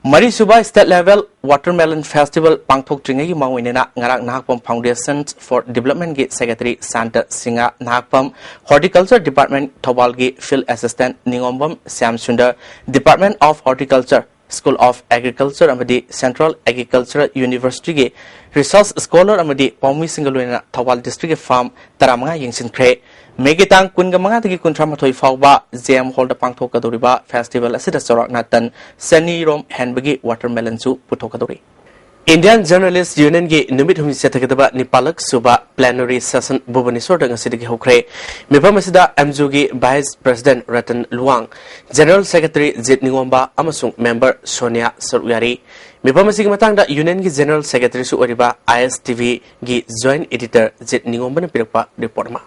ꯃꯔꯤꯁꯨꯕ State Level Watermelon Festival ꯄꯥꯡꯊꯣꯛꯇ꯭ꯔꯤꯉꯩꯒꯤ ꯃꯥꯡꯑꯣꯏꯅꯅ ꯉꯔꯥꯡ ꯅꯍꯥꯛꯄꯝ Foundations for Development ꯒꯤ Secretary ꯁꯥꯟꯇ ꯁꯤꯡꯍ, ꯅꯍꯥꯛꯄꯝ Horticulture Department ꯊꯧꯕꯥꯜꯒꯤ Field Assistant Ningombam Shyam Sundar, Department of Horticulture, School of Agriculture ꯑꯃꯗꯤ Central Agricultural University ꯒꯤ Research Scholar ꯑꯃꯗꯤ ꯄꯥꯎꯃꯤꯁꯤꯡꯒ ꯂꯣꯏꯅꯅ ꯊꯧꯕꯥꯜ District ꯀꯤ farm ꯇꯔꯥꯃꯉꯥ ꯌꯦꯡꯁꯤꯟꯈ꯭ꯔꯦ꯫ May ꯒꯤ ꯇꯥꯡ ꯀꯨꯟꯒ ꯃꯉꯥꯗꯒꯤ ꯀꯨꯟꯊ꯭ꯔꯥ ꯃꯥꯊꯣꯏ ꯐꯥꯎꯕ J M Hall ꯗ ꯄꯥꯡꯊꯣꯛꯀꯗꯧꯔꯤꯕ festival ꯑꯁꯤꯗ ꯆꯥꯎꯔꯥꯛꯅ ꯇꯟ ꯆꯅꯤ ꯔꯣꯝ ꯍꯦꯟꯕꯒꯤ watermelon ꯁꯨ ꯄꯨꯊꯣꯛꯀꯗꯧꯔꯤ꯫ Indian Journalist Union ꯒꯤ ꯅꯨꯃꯤꯠ ꯍꯨꯝꯅꯤ ꯆꯠꯊꯒꯗꯕ ꯅꯤꯄꯥꯜꯂꯛ ꯁꯨꯕ plenary session ꯚꯨꯕꯅꯦꯁ꯭ꯋꯔꯗ ꯉꯁꯤꯗꯒꯤ ꯍꯧꯈ꯭ꯔꯦ꯫ ꯃꯤꯐꯝ ꯑꯁꯤꯗ M J U ꯒꯤ Vice President Ratan Luwang, General Secretary ꯖꯤꯠ ꯅꯤꯉꯣꯝꯕ ꯑꯃꯁꯨꯡ member ꯁꯣꯅꯤꯌꯥ ꯁꯔꯨꯛ ꯌꯥꯔꯤ꯫ ꯃꯤꯐꯝ ꯑꯁꯤꯒꯤ ꯃꯇꯥꯡꯗ Union ꯒꯤ General Secretary ꯁꯨ ꯑꯣꯏꯔꯤꯕ I S T V ꯒꯤ Joint Editor ꯖꯤꯠ ꯅꯤꯉꯣꯝꯕꯅ ꯄꯤꯔꯛꯄ report ꯑꯃ꯫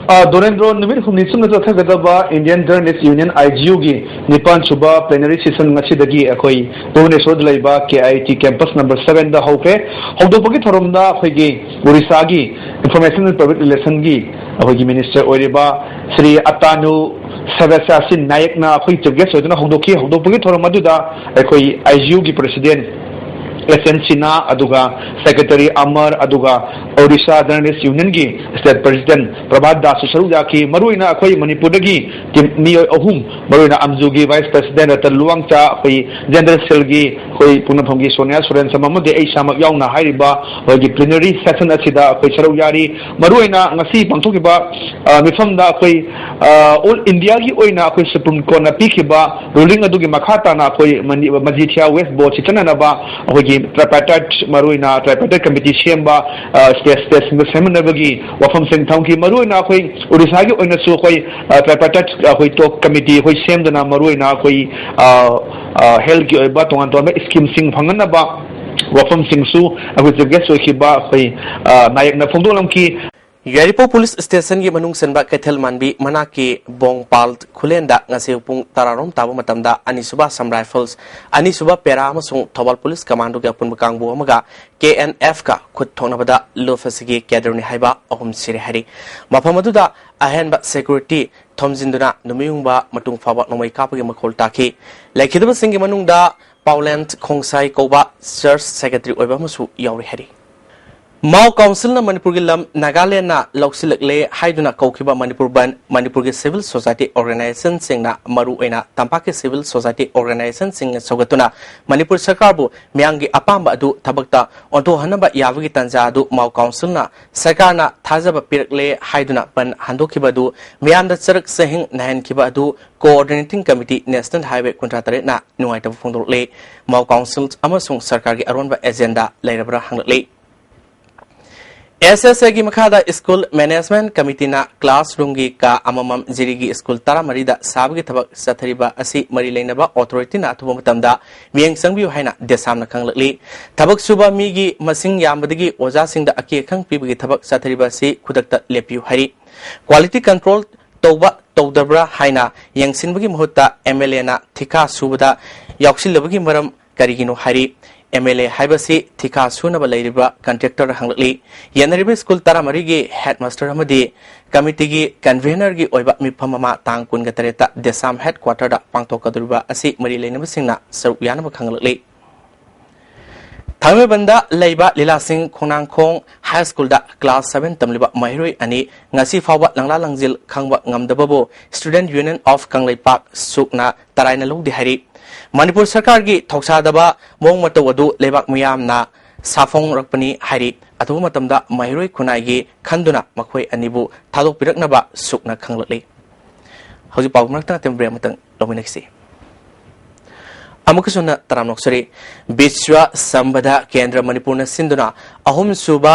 ꯑ, ꯗꯣꯔꯦꯟꯗ꯭ꯔꯣ, ꯅꯨꯃꯤꯠ ꯍꯨꯝꯅꯤ ꯆꯨꯞꯅ ꯆꯠꯊꯒꯗꯕ Indian Journalist Union, I J U ꯒꯤ ꯅꯤꯄꯥꯟ ꯁꯨꯕ plenary session ꯉꯁꯤꯗꯒꯤ ꯑꯩꯈꯣꯏ ꯚꯨꯕꯅꯦꯁ꯭ꯋꯔꯗ ꯂꯩꯕ K I T campus number seven ꯗ ꯍꯧꯈ꯭ꯔꯦ꯫ ꯍꯧꯗꯣꯛꯄꯒꯤ ꯊꯧꯔꯝꯗ ꯑꯩꯈꯣꯏꯒꯤ ꯑꯣꯔꯤꯁꯥꯒꯤ Information and Public Relation ꯒꯤ ꯑꯩꯈꯣꯏꯒꯤ minister ꯑꯣꯏꯔꯤꯕ ꯁ꯭ꯔꯤ ꯑꯇꯥꯅꯨ ꯁꯕ꯭ꯌꯁꯥꯆꯤ ꯅꯥꯌꯛꯅ ꯑꯩꯈꯣꯏ chief guest ꯑꯣꯏꯗꯨꯅ ꯍꯧꯗꯣꯛꯈꯤ꯫ ꯍꯧꯗꯣꯛꯄꯒꯤ ꯊꯧꯔꯝ ꯑꯗꯨꯗ ꯑꯩꯈꯣꯏ I J U ꯒꯤ President ꯑꯦꯁ ꯑꯦꯟ ꯁꯤꯟꯍꯥ, ꯑꯗꯨꯒ ꯁꯦꯀ꯭ꯔꯦꯇꯔꯤ ꯑꯃꯔ, ꯑꯗꯨꯒ ꯑꯣꯔꯤꯁꯥ ꯖꯔꯅꯦꯂꯤꯁ ꯌꯨꯅꯤꯌꯟꯒꯤ ꯁ꯭ꯇꯦꯠ ꯄ꯭ꯔꯦꯁꯤꯗꯦꯟꯠ ꯄ꯭ꯔꯚꯥꯠ ꯗꯥꯁꯁꯨ ꯁꯔꯨꯛ ꯌꯥꯈꯤ꯫ ꯃꯔꯨꯑꯣꯏꯅ ꯑꯩꯈꯣꯏ ꯃꯅꯤꯄꯨꯔꯗꯒꯤ ꯇꯤꯝ ꯃꯤꯑꯣꯏ ꯑꯍꯨꯝ, ꯃꯔꯨꯑꯣꯏꯅ ꯑꯝꯖꯨꯒꯤ ꯚꯥꯏꯁ ꯄ꯭ꯔꯦꯁꯤꯗꯦꯟꯠ ꯔꯇꯟ ꯂꯨꯋꯥꯡꯆꯥ, ꯑꯩꯈꯣꯏ ꯖꯦꯟꯗꯔ ꯁꯦꯜꯒꯤ ꯑꯩꯈꯣꯏ ꯄꯣꯛꯅꯐꯝꯒꯤ ꯁꯣꯅꯤꯌꯥ ꯁꯣꯔꯦꯟꯁꯝ ꯑꯃꯗꯤ ꯑꯩ ꯏꯁꯥꯃꯛ ꯌꯥꯎꯅ ꯍꯥꯏꯔꯤꯕ ꯑꯩꯈꯣꯏꯒꯤ ꯄ꯭ꯂꯤꯅꯔꯤ ꯁꯦꯁꯟ ꯑꯁꯤꯗ ꯑꯩꯈꯣꯏ ꯁꯔꯨꯛ ꯌꯥꯔꯤ꯫ ꯃꯔꯨꯑꯣꯏꯅ ꯉꯁꯤ ꯄꯥꯡꯊꯣꯛꯈꯤꯕ, ꯑ, ꯃꯤꯐꯝꯗ ꯑꯩꯈꯣꯏ, ꯑ, ꯑꯣꯜ ꯏꯟꯗꯤꯌꯥꯒꯤ ꯑꯣꯏꯅ ꯑꯩꯈꯣꯏ ꯁꯨꯄ꯭ꯔꯤꯝ ꯀꯣꯔꯠꯅ ꯄꯤꯈꯤꯕ ꯔꯨꯂꯤꯡ ꯑꯗꯨꯒꯤ ꯃꯈꯥ ꯇꯥꯅ ꯑꯩꯈꯣꯏ ꯃꯅꯤ-, ꯃꯖꯤꯊꯤꯌꯥ ꯋꯦꯁ ꯕꯣꯔꯗꯁꯤ ꯆꯠꯅꯅꯕ ꯑꯩꯈꯣꯏꯒꯤ ꯇ꯭ꯔꯥꯏꯄꯥꯔꯇꯥꯏꯠ, ꯃꯔꯨꯑꯣꯏꯅ ꯇ꯭ꯔꯥꯏꯄꯥꯔꯇꯥꯏꯠ ꯀꯃꯤꯇꯤ ꯁꯦꯝꯕ, ꯑ, ꯁ꯭ꯇꯦꯠ, ꯁ꯭ꯇꯦꯠꯁꯤꯡꯗ ꯁꯦꯝꯅꯅꯕꯒꯤ ꯋꯥꯐꯝꯁꯤꯡ ꯊꯝꯈꯤ꯫ ꯃꯔꯨꯑꯣꯏꯅ ꯑꯩꯈꯣꯏ ꯑꯣꯔꯤꯁꯥꯒꯤ ꯑꯣꯏꯅꯁꯨ ꯑꯩꯈꯣꯏ, ꯑ, ꯇ꯭ꯔꯥꯏꯄꯥꯔꯇꯥꯏꯠ ꯑꯩꯈꯣꯏ ꯇꯣꯛ ꯀꯃꯤꯇꯤ ꯑꯩꯈꯣꯏ ꯁꯦꯝꯗꯨꯅ ꯃꯔꯨꯑꯣꯏꯅ ꯑꯩꯈꯣꯏ, ꯑ, ꯑ, ꯍꯦꯜꯊꯀꯤ ꯑꯣꯏꯕ ꯇꯣꯉꯥꯟ ꯇꯣꯉꯥꯟꯕ ꯁ꯭ꯀꯤꯝꯁꯤꯡ ꯐꯪꯍꯟꯅꯕ ꯋꯥꯐꯝꯁꯤꯡꯁꯨ ꯑꯩꯈꯣꯏ ꯆꯤꯐ ꯒꯦꯁ ꯑꯣꯏꯈꯤꯕ ꯑꯩꯈꯣꯏ, ꯑ, ꯅꯥꯌꯛꯅ ꯐꯣꯡꯗꯣꯛꯂꯝꯈꯤ꯫ ꯌꯥꯏꯔꯤꯄꯣꯛ ꯄꯨꯂꯤꯁ ꯁ꯭ꯇꯦꯁꯟꯒꯤ ꯃꯅꯨꯡ ꯆꯟꯕ ꯀꯩꯊꯦꯜ ꯃꯥꯟꯕꯤ ꯃꯅꯥꯛꯀꯤ ꯕꯣꯡꯄꯥꯜ ꯈꯨꯂꯦꯟꯗ ꯉꯁꯤ ꯄꯨꯡ ꯇꯔꯥꯔꯣꯝ ꯇꯥꯕ ꯃꯇꯝꯗ ꯑꯅꯤꯁꯨꯕ ꯑꯁꯥꯝ ꯔꯥꯏꯐꯜꯁ, ꯑꯅꯤꯁꯨꯕ ꯄꯦꯔꯥ ꯑꯃꯁꯨꯡ ꯊꯧꯕꯥꯜ ꯄꯨꯂꯤꯁ ꯀꯃꯥꯟꯗꯣꯒꯤ ꯑꯄꯨꯟꯕ ꯀꯥꯡꯕꯨ ꯑꯃꯒ ꯀꯦ ꯑꯦꯟ ꯑꯦꯐꯀ ꯈꯨꯠ ꯊꯣꯛꯅꯕꯗ ꯂꯨꯞ ꯑꯁꯤꯒꯤ ꯀꯦꯗꯔꯅꯤ ꯍꯥꯏꯕ ꯑꯍꯨꯝ ꯁꯤꯔꯦ ꯍꯥꯏꯔꯤ꯫ ꯃꯐꯝ ꯑꯗꯨꯗ ꯑꯍꯦꯟꯕ ꯁꯦꯀ꯭ꯌꯨꯔꯤꯇꯤ ꯊꯝꯖꯤꯟꯗꯨꯅ ꯅꯨꯃꯤꯠꯌꯨꯡꯕ ꯃꯇꯨꯡ ꯐꯥꯎꯕ ꯅꯣꯡꯃꯩ ꯀꯥꯞꯄꯒꯤ ꯃꯈꯣꯜ ꯇꯥꯈꯤ꯫ ꯂꯩꯈꯤꯗꯕꯁꯤꯡꯒꯤ ꯃꯅꯨꯡꯗ ꯄꯥꯎꯂꯦꯟ ꯈꯣꯡꯁꯥꯏ ꯀꯧꯕ ꯆꯔꯆ ꯁꯦꯀ꯭ꯔꯦꯇꯔꯤ ꯑꯣꯏꯕ ꯑꯃꯁꯨ ꯌꯥꯎꯔꯤ ꯍꯥꯏꯔꯤ꯫ ꯃꯥꯎ ꯀꯥꯎꯟꯁꯤꯜꯅ ꯃꯅꯤꯄꯨꯔꯒꯤ ꯂꯝ ꯅꯥꯒꯥꯂꯦꯟꯗꯅ ꯂꯧꯁꯤꯜꯂꯛꯂꯦ ꯍꯥꯏꯗꯨꯅ ꯀꯧꯈꯤꯕ ꯃꯅꯤꯄꯨꯔ ꯕꯟ ꯃꯅꯤꯄꯨꯔꯒꯤ ꯁꯤꯚꯤꯜ ꯁꯣꯁꯥꯏꯇꯤ ꯑꯣꯔꯒꯅꯥꯏꯖꯦꯁꯟꯁꯤꯡꯅ, ꯃꯔꯨꯑꯣꯏꯅ ꯇꯝꯄꯥꯛꯀꯤ ꯁꯤꯚꯤꯜ ꯁꯣꯁꯥꯏꯇꯤ ꯑꯣꯔꯒꯅꯥꯏꯖꯦꯁꯟꯁꯤꯡꯅ ꯁꯧꯒꯠꯇꯨꯅ ꯃꯅꯤꯄꯨꯔ ꯁꯔꯀꯥꯔꯕꯨ ꯃꯤꯌꯥꯝꯒꯤ ꯑꯄꯥꯝꯕ ꯑꯗꯨ ꯊꯕꯛꯇ ꯑꯣꯟꯊꯣꯛꯍꯟꯅꯕ ꯌꯥꯕꯒꯤ ꯇꯥꯟꯖꯥ ꯑꯗꯨ ꯃꯥꯎ ꯀꯥꯎꯟꯁꯤꯜꯅ ꯁꯔꯀꯥꯔꯅ ꯊꯥꯖꯕ ꯄꯤꯔꯛꯂꯦ ꯍꯥꯏꯗꯨꯅ ꯕꯟ ꯍꯟꯗꯣꯛꯈꯤꯕ ꯑꯗꯨ ꯃꯤꯌꯥꯝꯗ ꯆꯔꯛ ꯆꯍꯤꯡ ꯅꯥꯏꯍꯟꯈꯤꯕ ꯑꯗꯨ ꯀꯣꯑꯣꯔꯗꯤꯅꯦꯇꯤꯡ ꯀꯃꯤꯇꯤ ꯅꯦꯁꯅꯦꯜ ꯍꯥꯏꯋꯦ ꯀꯨꯟꯊ꯭ꯔꯥ ꯇꯔꯦꯠꯅ ꯅꯨꯡꯉꯥꯏꯇꯕ ꯐꯣꯡꯗꯣꯔꯛꯂꯦ꯫ ꯃꯥꯎ ꯀꯥꯎꯟꯁꯤꯜ ꯑꯃꯁꯨꯡ ꯁꯔꯀꯥꯔꯒꯤ ꯑꯔꯣꯟꯕ ꯑꯦꯖꯦꯟꯗꯥ ꯂꯩꯔꯕ꯭ꯔꯥ ꯍꯪꯂꯛꯂꯤ꯫ ꯑꯦꯁ ꯑꯦꯁ ꯑꯦꯒꯤ ꯃꯈꯥꯗ ꯁ꯭ꯀꯨꯜ ꯃꯦꯅꯦꯖꯃꯦꯟꯠ ꯀꯃꯤꯇꯤꯅ ꯀ꯭ꯂꯥꯁꯔꯨꯝꯒꯤ ꯀꯥ ꯑꯃꯃꯝ ꯖꯤꯔꯤꯒꯤ ꯁ꯭ꯀꯨꯜ ꯇꯔꯥꯃꯔꯤꯗ ꯁꯥꯕꯒꯤ ꯊꯕꯛ ꯆꯠꯊꯔꯤꯕ ꯑꯁꯤ ꯃꯔꯤ ꯂꯩꯅꯕ ꯑꯣꯊꯣꯔꯤꯇꯤꯅ ꯑꯊꯨꯕ ꯃꯇꯝꯗ ꯃꯤꯠꯌꯦꯡ ꯆꯪꯕꯤꯌꯨ ꯍꯥꯏꯅ ꯗꯦꯁꯥꯝꯅ ꯈꯪꯂꯛꯂꯤ꯫ ꯊꯕꯛ ꯁꯨꯕ ꯃꯤꯒꯤ ꯃꯁꯤꯡ ꯌꯥꯝꯕꯗꯒꯤ ꯑꯣꯖꯥꯁꯤꯡꯗ ꯑꯀꯤ ꯑꯈꯪ ꯄꯤꯕꯒꯤ ꯊꯕꯛ ꯆꯠꯊꯔꯤꯕ ꯑꯁꯤ ꯈꯨꯗꯛꯇ ꯂꯦꯞꯄꯤꯌꯨ ꯍꯥꯏꯔꯤ꯫ ꯀ꯭ꯋꯥꯂꯤꯇꯤ ꯀꯟꯇ꯭ꯔꯣꯜ ꯇꯧꯕ ꯇꯧꯗꯕ꯭ꯔꯥ ꯍꯥꯏꯅ ꯌꯦꯡꯁꯤꯟꯕꯒꯤ ꯃꯍꯨꯠꯇ ꯑꯦꯝ ꯑꯦꯜ ꯑꯦꯅ ꯊꯤꯀꯥ ꯁꯨꯕꯗ ꯌꯥꯎꯁꯤꯜꯂꯕꯒꯤ ꯃꯔꯝ ꯀꯔꯤꯒꯤꯅꯣ ꯍꯥꯏꯔꯤ꯫ ꯑꯦꯝ ꯑꯦꯜ ꯑꯦ ꯍꯥꯏꯕꯁꯤ ꯊꯤꯀꯥ ꯁꯨꯅꯕ ꯂꯩꯔꯤꯕ ꯀꯟꯇ꯭ꯔꯦꯛꯇꯔ ꯍꯪꯂꯛꯂꯤ꯫ ꯌꯦꯟꯅꯔꯤꯕ ꯁ꯭ꯀꯨꯜ ꯇꯔꯥꯃꯔꯤꯒꯤ ꯍꯦꯗꯃꯥꯁꯇꯔ ꯑꯃꯗꯤ ꯀꯃꯤꯇꯤꯒꯤ ꯀꯟꯚꯦꯅꯔꯒꯤ ꯑꯣꯏꯕ ꯃꯤꯐꯝ ꯑꯃ ꯇꯥꯡ ꯀꯨꯟꯒ ꯇꯔꯦꯠꯇ ꯗꯦꯁꯥꯝ ꯍꯦꯗꯀ꯭ꯋꯥꯇꯔꯗ ꯄꯥꯡꯊꯣꯛꯀꯗꯧꯔꯤꯕ ꯑꯁꯤ ꯃꯔꯤ ꯂꯩꯅꯕꯁꯤꯡꯅ ꯁꯔꯨꯛ ꯌꯥꯅꯕ ꯈꯪꯂꯛꯂꯤ꯫ ꯊꯥꯡꯃꯩꯕꯟꯗ ꯂꯩꯕ ꯂꯤꯂꯥꯁꯤꯡ ꯈꯣꯡꯅꯥꯡꯈꯣꯡ ꯍꯥꯏ ꯁ꯭ꯀꯨꯜꯗ ꯀ꯭ꯂꯥꯁ ꯁꯚꯦꯟ ꯇꯝꯂꯤꯕ ꯃꯍꯩꯔꯣꯏ ꯑꯅꯤ ꯉꯁꯤ ꯐꯥꯎꯕ ꯂꯪꯂꯥ ꯂꯪꯖꯤꯜ ꯈꯪꯕ ꯉꯝꯗꯕꯕꯨ Student Union of ꯀꯪꯂꯩꯄꯥꯛ, ꯁꯨꯛꯅ ꯇꯔꯥꯏꯅ ꯂꯧꯗꯦ ꯍꯥꯏꯔꯤ꯫ ꯃꯅꯤꯄꯨꯔ ꯁꯔꯀꯥꯔꯒꯤ ꯊꯧꯁꯥꯗꯕ ꯃꯑꯣꯡ ꯃꯇꯧ ꯑꯗꯨ ꯂꯩꯕꯥꯛ ꯃꯤꯌꯥꯝꯅ ꯁꯥꯐꯣꯡꯔꯛꯄꯅꯤ ꯍꯥꯏꯔꯤ꯫ ꯑꯊꯨꯕ ꯃꯇꯝꯗ ꯃꯍꯩꯔꯣꯏ ꯈꯨꯟꯅꯥꯏꯒꯤ ꯈꯟꯗꯨꯅ ꯃꯈꯣꯏ ꯑꯅꯤꯕꯨ ꯊꯥꯗꯣꯛꯄꯤꯔꯛꯅꯕ ꯁꯨꯛꯅ ꯈꯪꯂꯛꯂꯤ꯫ ꯍꯧꯖꯤꯛ ꯄꯥꯎ ꯃꯔꯛꯇ ꯉꯥꯛꯇꯪ break ꯑꯃꯇꯪ ꯂꯧꯃꯤꯟꯅꯈꯤꯁꯤ꯫ ꯑꯃꯨꯛꯀꯁꯨ ꯍꯟꯅ ꯇꯔꯥꯝꯅ ꯑꯣꯛꯆꯔꯤ꯫ ꯕꯤꯁ꯭ꯋ ꯁꯝꯕꯗ ꯀꯦꯟꯗ꯭ꯔ ꯃꯅꯤꯄꯨꯔꯅ ꯁꯤꯟꯗꯨꯅ ꯑꯍꯨꯝꯁꯨꯕ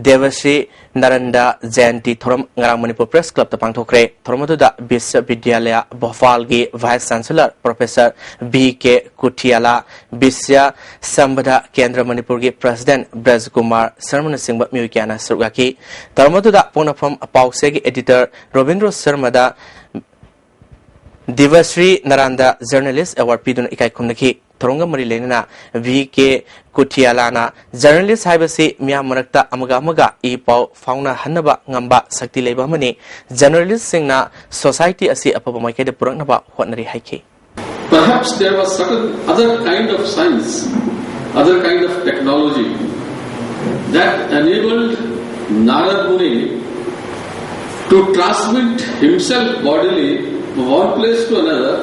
ꯗꯦꯕꯁ꯭ꯔꯤ ꯅꯔꯟꯗ ꯖꯌꯟꯇꯤ ꯊꯧꯔꯝ ꯉꯔꯥꯡ ꯃꯅꯤꯄꯨꯔ ꯄ꯭ꯔꯦꯁ ꯀ꯭ꯂꯕꯇ ꯄꯥꯡꯊꯣꯛꯈ꯭ꯔꯦ꯫ ꯊꯧꯔꯝ ꯑꯗꯨꯗ Visva ꯕꯤꯗ꯭ꯌꯥꯂꯌ ꯚꯣꯄꯥꯜꯒꯤ vice chancellor professor V ꯀꯦ ꯀꯨꯊꯤꯌꯥꯂꯥ, ꯕꯤꯁ꯭ꯋ ꯁꯝꯕꯗ ꯀꯦꯟꯗ꯭ꯔ ꯃꯅꯤꯄꯨꯔꯒꯤ ꯄ꯭ꯔꯁꯤꯗꯦꯟꯠ ꯕ꯭ꯔꯖꯀꯨꯃꯥꯔ ꯁꯔꯃꯅꯆꯤꯡꯕ ꯃꯤꯑꯣꯏ ꯀꯌꯥꯅ ꯁꯔꯨꯛ ꯌꯥꯈꯤ꯫ ꯊꯧꯔꯝ ꯑꯗꯨꯗ ꯄꯣꯛꯅꯐꯝ ꯄꯥꯎꯆꯦꯒꯤ ꯑꯦꯗꯤꯇꯔ ꯔꯣꯕꯤꯟꯗ꯭ꯔꯣ ꯁꯔꯃꯗ ꯗꯤꯕꯁ꯭ꯔꯤ ꯅꯔꯥꯟꯗ ꯖꯔꯅꯦꯂꯤꯁ ꯑꯦꯋꯥꯔꯗ ꯄꯤꯗꯨꯅ ꯏꯀꯥꯏ ꯈꯨꯝꯅꯈꯤ꯫ ꯊꯧꯔꯝꯒ ꯃꯔꯤ ꯂꯩꯅꯅ ꯚꯤ ꯀꯦ ꯀꯨꯊꯤꯌꯥꯂꯥꯅ ꯖꯔꯅꯦꯂꯤꯁ ꯍꯥꯏꯕꯁꯤ ꯃꯤꯌꯥꯝ ꯃꯔꯛꯇ ꯑꯃꯒ ꯑꯃꯒ ꯏ ꯄꯥꯎ ꯐꯥꯎꯅꯍꯟꯅꯕ ꯉꯝꯕ ꯁꯛꯇꯤ ꯂꯩꯕ ꯑꯃꯅꯤ꯫ ꯖꯔꯅꯦꯂꯤꯁꯁꯤꯡꯅ ꯁꯣꯁꯥꯏꯇꯤ ꯑꯁꯤ ꯑꯐꯕ ꯃꯥꯏꯀꯩꯗ ꯄꯨꯔꯛꯅꯕ ꯍꯣꯠꯅꯔꯤ ꯍꯥꯏꯈꯤ꯫ Perhaps there was certain other kind of science, other kind of technology that enabled Narad Muni to transmit himself bodily from one place to another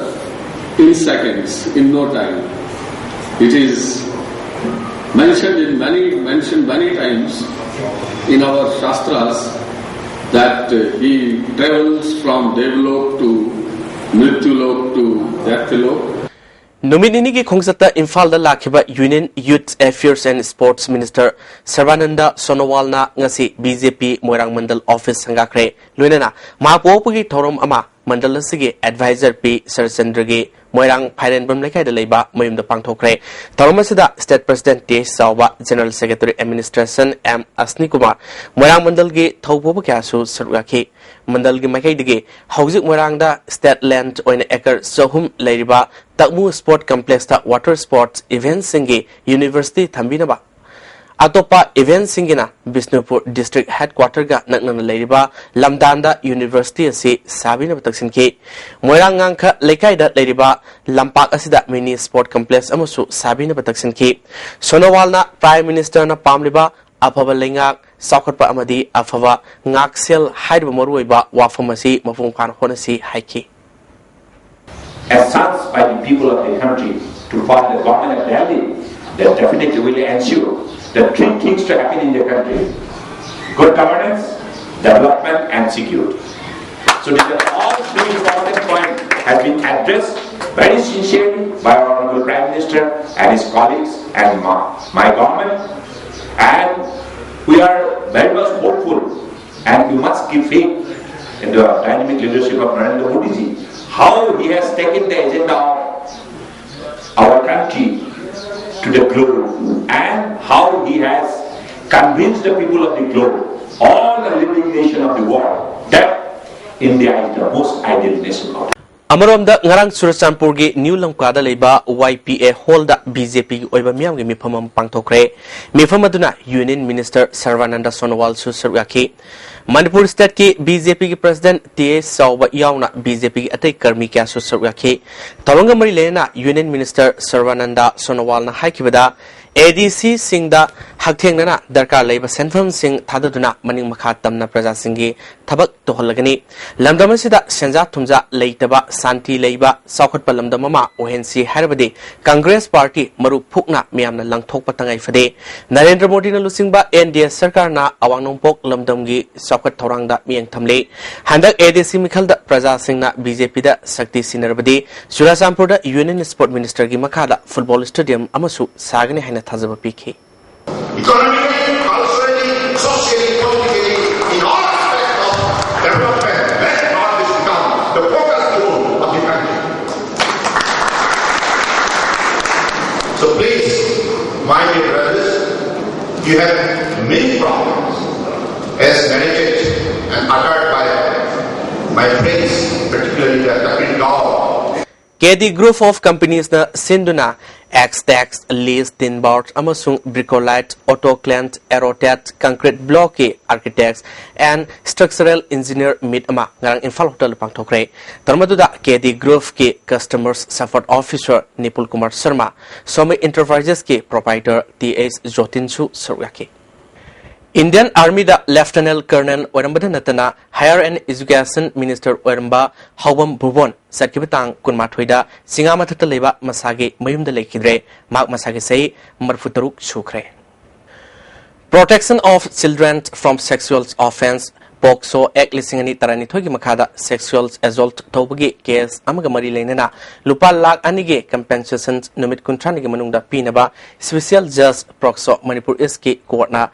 in seconds, in no time. It is mentioned in many, mentioned many times in our Shastras that uh, he travels from Devalok to Mrityulok to Deathylok. ꯅꯨꯃꯤꯠ ꯅꯤꯅꯤꯒꯤ ꯈꯣꯡꯆꯠꯇ ꯏꯝꯐꯥꯜꯗ ꯂꯥꯛꯈꯤꯕ Union Youth Affairs and Sports Minister ꯁꯔꯕꯥꯅꯟꯗ ꯁꯣꯅꯣꯋꯥꯜꯅ ꯉꯁꯤ ꯕꯤ ꯖꯦ ꯄꯤ ꯃꯣꯏꯔꯥꯡ ꯃꯟꯗꯜ ꯑꯣꯐꯤꯁ ꯁꯪꯒꯥꯈ꯭ꯔꯦ꯫ ꯂꯣꯏꯅꯅ ꯃꯍꯥꯛꯄꯨ ꯑꯣꯛꯄꯒꯤ ꯊꯧꯔꯝ ꯑꯃ ꯃꯟꯗꯜ ꯑꯁꯤꯒꯤ ꯑꯦꯗꯚꯥꯏꯖꯔ ꯄꯤ ꯁꯔꯆꯟꯗ꯭ꯔꯒꯤ ꯃꯣꯏꯔꯥꯡ ꯐꯥꯏꯔꯦꯟꯕꯝ ꯂꯩꯀꯥꯏꯗ ꯂꯩꯕ ꯃꯌꯨꯝꯗ ꯄꯥꯡꯊꯣꯛꯈ꯭ꯔꯦ꯫ ꯊꯧꯔꯝ ꯑꯁꯤꯗ ꯁ꯭ꯇꯦꯠ ꯄ꯭ꯔꯁꯤꯗꯦꯟꯠ ꯇꯤ ꯑꯦꯁ ꯆꯥꯎꯕ, ꯖꯦꯅꯔꯦꯜ ꯁꯦꯀ꯭ꯔꯦꯇꯔꯤ ꯑꯦꯗꯃꯤꯅꯤꯁꯇ꯭ꯔꯦꯁꯟ ꯑꯦꯝ ꯑꯁꯅꯤꯀꯨꯃꯥꯔ, ꯃꯣꯏꯔꯥꯡ ꯃꯟꯗꯜꯒꯤ ꯊꯧꯄꯨꯕ ꯀꯌꯥꯁꯨ ꯁꯔꯨꯛ ꯌꯥꯈꯤ꯫ ꯃꯟꯗꯜꯒꯤ ꯃꯥꯏꯀꯩꯗꯒꯤ ꯍꯧꯖꯤꯛ ꯃꯣꯏꯔꯥꯡꯗ ꯁ꯭ꯇꯦꯠ ꯂꯦꯟꯗ ꯑꯣꯏꯅ ꯑꯦꯀꯔ ꯆꯍꯨꯝ ꯂꯩꯔꯤꯕ ꯇꯛꯃꯨ ꯁ꯭ꯄꯣꯔꯠ ꯀꯝꯄ꯭ꯂꯦꯛꯁꯇ ꯋꯥꯇꯔ ꯁ꯭ꯄꯣꯔꯠꯁ ꯏꯚꯦꯟꯠꯁꯤꯡꯒꯤ ꯌꯨꯅꯤꯚꯔꯁꯤꯇꯤ ꯊꯝꯕꯤꯅꯕ ꯑꯇꯣꯞꯄ ꯏꯚꯦꯟꯠꯁꯤꯡꯒꯤꯅ ꯕꯤꯁꯅꯨꯄꯨꯔ ꯗꯤꯁꯇ꯭ꯔꯤꯛ ꯍꯦꯗꯀ꯭ꯋꯥꯇꯔꯒ ꯅꯛꯅꯅ ꯂꯩꯔꯤꯕ ꯂꯝꯗꯥꯟꯗ ꯌꯨꯅꯤꯚꯔꯁꯤꯇꯤ ꯑꯁꯤ ꯁꯥꯕꯤꯅꯕ ꯇꯛꯁꯤꯟꯈꯤ꯫ ꯃꯣꯏꯔꯥꯡ ꯉꯥꯡꯈ ꯂꯩꯀꯥꯏꯗ ꯂꯩꯔꯤꯕ ꯂꯝꯄꯥꯛ ꯑꯁꯤꯗ ꯃꯤꯅꯤ ꯁ꯭ꯄꯣꯔꯠ ꯀꯝꯄ꯭ꯂꯦꯛꯁ ꯑꯃꯁꯨ ꯁꯥꯕꯤꯅꯕ ꯇꯛꯁꯤꯟꯈꯤ꯫ ꯁꯣꯅꯣꯋꯥꯜꯅ ꯄ꯭ꯔꯥꯏꯝ ꯃꯤꯅꯤꯁꯇꯔꯅ ꯄꯥꯝꯂꯤꯕ ꯑꯐꯕ ꯂꯩꯉꯥꯛ, ꯆꯥꯎꯈꯠꯄ ꯑꯃꯗꯤ ꯑꯐꯕ ꯉꯥꯛꯁꯦꯜ ꯍꯥꯏꯔꯤꯕ ꯃꯔꯨꯑꯣꯏꯕ ꯋꯥꯐꯝ ꯑꯁꯤ ꯃꯄꯨꯡ ꯐꯥꯅ ꯍꯣꯠꯅꯁꯤ ꯍꯥꯏꯈꯤ꯫ As sons by the people of the country, to form the government of Delhi, that definitely will ensure the three things to happen in the country: good governance, development, and security. So these are all three important points have been addressed very sincerely by our Honorable Prime Minister and his colleagues and my, my government. And we are very much hopeful and we must give faith in the dynamic leadership of Narendra Modi ji, how he has taken the agenda of our country to the globe and how he has convinced the people of the globe, all the living nation of the world, that India is the most ideal nation of the ꯑꯃꯔꯣꯝꯗ ꯉꯔꯥꯡ ꯆꯨꯔꯆꯥꯟꯄꯨꯔꯒꯤ ꯅ꯭ꯌꯨ ꯂꯝꯀꯥꯗ ꯂꯩꯕ ꯋꯥꯏ ꯄꯤ ꯑꯦ ꯍꯣꯜꯗ ꯕꯤ ꯖꯦ ꯄꯤꯒꯤ ꯑꯣꯏꯕ ꯃꯤꯌꯥꯝꯒꯤ ꯃꯤꯐꯝ ꯑꯃ ꯄꯥꯡꯊꯣꯛꯈ꯭ꯔꯦ꯫ ꯃꯤꯐꯝ ꯑꯗꯨꯅ ꯌꯨꯅꯤꯌꯟ ꯃꯤꯅꯤꯁꯇꯔ ꯁꯔꯕꯥꯅꯟꯗ ꯁꯣꯅꯣꯋꯥꯜꯁꯨ ꯁꯔꯨꯛ ꯌꯥꯈꯤ꯫ ꯃꯅꯤꯄꯨꯔ ꯁ꯭ꯇꯦꯠꯀꯤ ꯕꯤ ꯖꯦ ꯄꯤꯒꯤ ꯄ꯭ꯔꯁꯤꯗꯦꯟꯠ ꯇꯤ ꯑꯦꯁ ꯆꯥꯎꯕ ꯌꯥꯎꯅ ꯕꯤ ꯖꯦ ꯄꯤꯒꯤ ꯑꯇꯩ ꯀꯔꯃꯤ ꯀꯌꯥꯁꯨ ꯁꯔꯨꯛ ꯌꯥꯈꯤ꯫ ꯊꯧꯔꯝꯒ ꯃꯔꯤ ꯂꯩꯅꯅ ꯌꯨꯅꯤꯌꯟ ꯃꯤꯅꯤꯁꯇꯔ ꯁꯔꯕꯥꯅꯟꯗ ꯁꯣꯅꯣꯋꯥꯜꯅ ꯍꯥꯏꯈꯤꯕꯗ, ꯑꯦ ꯗꯤ ꯁꯤꯁꯤꯡꯗ ꯍꯛꯊꯦꯡꯅꯅ ꯗꯔꯀꯥꯔ ꯂꯩꯕ ꯁꯦꯟꯐꯝꯁꯤꯡ ꯊꯥꯗꯗꯨꯅ ꯃꯅꯤꯡ ꯃꯈꯥ ꯇꯝꯅ ꯄ꯭ꯔꯖꯥꯁꯤꯡꯒꯤ ꯊꯕꯛ ꯇꯧꯍꯜꯂꯒꯅꯤ꯫ ꯂꯝꯗꯝ ꯑꯁꯤꯗ ꯁꯦꯟꯖꯥ ꯊꯨꯝꯖꯥ ꯂꯩꯇꯕ, ꯁꯥꯟꯇꯤ ꯂꯩꯕ, ꯆꯥꯎꯈꯠꯄ ꯂꯝꯗꯝ ꯑꯃ ꯑꯣꯏꯍꯟꯁꯤ ꯍꯥꯏꯔꯕꯗꯤ ꯀꯪꯒ꯭ꯔꯦꯁ ꯄꯥꯔꯇꯤ ꯃꯔꯨ ꯐꯨꯛꯅ ꯃꯤꯌꯥꯝꯅ ꯂꯪꯊꯣꯛꯄ ꯇꯉꯥꯏ ꯐꯗꯦ꯫ ꯅꯔꯦꯟꯗ꯭ꯔ ꯃꯣꯗꯤꯅ ꯂꯨꯆꯤꯡꯕ ꯑꯦꯟ ꯗꯤ ꯑꯦ ꯁꯔꯀꯥꯔꯅ ꯑꯋꯥꯡ ꯅꯣꯡꯄꯣꯛ ꯂꯝꯗꯝꯒꯤ ꯆꯥꯎꯈꯠ ꯊꯧꯔꯥꯡꯗ ꯃꯤꯠꯌꯦꯡ ꯊꯝꯂꯤ꯫ ꯍꯟꯗꯛ ꯑꯦ ꯗꯤ ꯁꯤ ꯃꯤꯈꯜꯗ ꯄ꯭ꯔꯖꯥꯁꯤꯡꯅ ꯕꯤ ꯖꯦ ꯄꯤꯗ ꯁꯛꯇꯤ ꯁꯤꯟꯅꯔꯕꯗꯤ ꯆꯨꯔꯥꯆꯥꯟꯄꯨꯔꯗ ꯌꯨꯅꯤꯌꯟ ꯁ꯭ꯄꯣꯔꯠ ꯃꯤꯅꯤꯁꯇꯔꯒꯤ ꯃꯈꯥꯗ ꯐꯨꯠꯕꯣꯜ ꯁ꯭ꯇꯦꯗꯤꯌꯝ ꯑꯃꯁꯨ ꯁꯥꯒꯅꯤ ꯍꯥꯏꯅ ꯊꯥꯖꯕ ꯄꯤꯈꯤ꯫ Economically, culturally, socially, politically, in all aspects of development, let Northeast become the focus zone of the country. So please, my dear brothers, you have many problems, as narrated and uttered by my friends, particularly the Takri Gaon. K D Group of Companiesꯅ ꯁꯤꯟꯗꯨꯅ Extex, Lease, Tinboard ꯑꯃꯁꯨꯡ Bricolite, Autoclad, Aerotat, Concrete Blockꯀꯤ Architects and Structural Engineer Meet ꯑꯃ ꯉꯔꯥꯡ ꯏꯝꯐꯥꯜ ꯍꯣꯇꯦꯜꯗ ꯄꯥꯡꯊꯣꯛꯈ꯭ꯔꯦ꯫ ꯊꯧꯔꯝ ꯑꯗꯨꯗ K D Groupꯀꯤ Customers Support Officer Nipul Kumar Sharma, Somi Enterprisesꯀꯤ Proprietor T H Jotinꯁꯨ ꯁꯔꯨꯛ ꯌꯥꯈꯤ꯫ Indian Armyꯗ Lieutenant Colonel ꯑꯣꯏꯔꯝꯕꯗ ꯅꯠꯇꯅ Higher and Education Minister ꯑꯣꯏꯔꯝꯕ ꯍꯥꯎꯕꯝ ꯚꯨꯕꯣꯟ ꯆꯠꯈꯤꯕ ꯇꯥꯡ ꯀꯨꯟꯃꯥꯊꯣꯏꯗ ꯆꯤꯡꯉꯥ ꯃꯊꯛꯇ ꯂꯩꯕ ꯃꯁꯥꯒꯤ ꯃꯌꯨꯝꯗ ꯂꯩꯈꯤꯗ꯭ꯔꯦ꯫ ꯃꯍꯥꯛ ꯃꯁꯥꯒꯤ ꯆꯍꯤ ꯃꯔꯤꯐꯨꯇꯔꯨꯛ ꯁꯨꯈ꯭ꯔꯦ꯫ Protection of Children from Sexual Offence, POCSO Act ꯂꯤꯁꯤꯡ ꯑꯅꯤ ꯇꯔꯥꯅꯤꯊꯣꯏꯒꯤ ꯃꯈꯥꯗ sexual assault ꯇꯧꯕꯒꯤ case ꯑꯃꯒ ꯃꯔꯤ ꯂꯩꯅꯅ ꯂꯨꯄꯥ ꯂꯥꯈ ꯑꯅꯤꯒꯤ compensation ꯅꯨꯃꯤꯠ ꯀꯨꯟꯊ꯭ꯔꯥꯅꯤꯒꯤ ꯃꯅꯨꯡꯗ ꯄꯤꯅꯕ Special Judge POCSO Manipur Eastꯀꯤ courtꯅ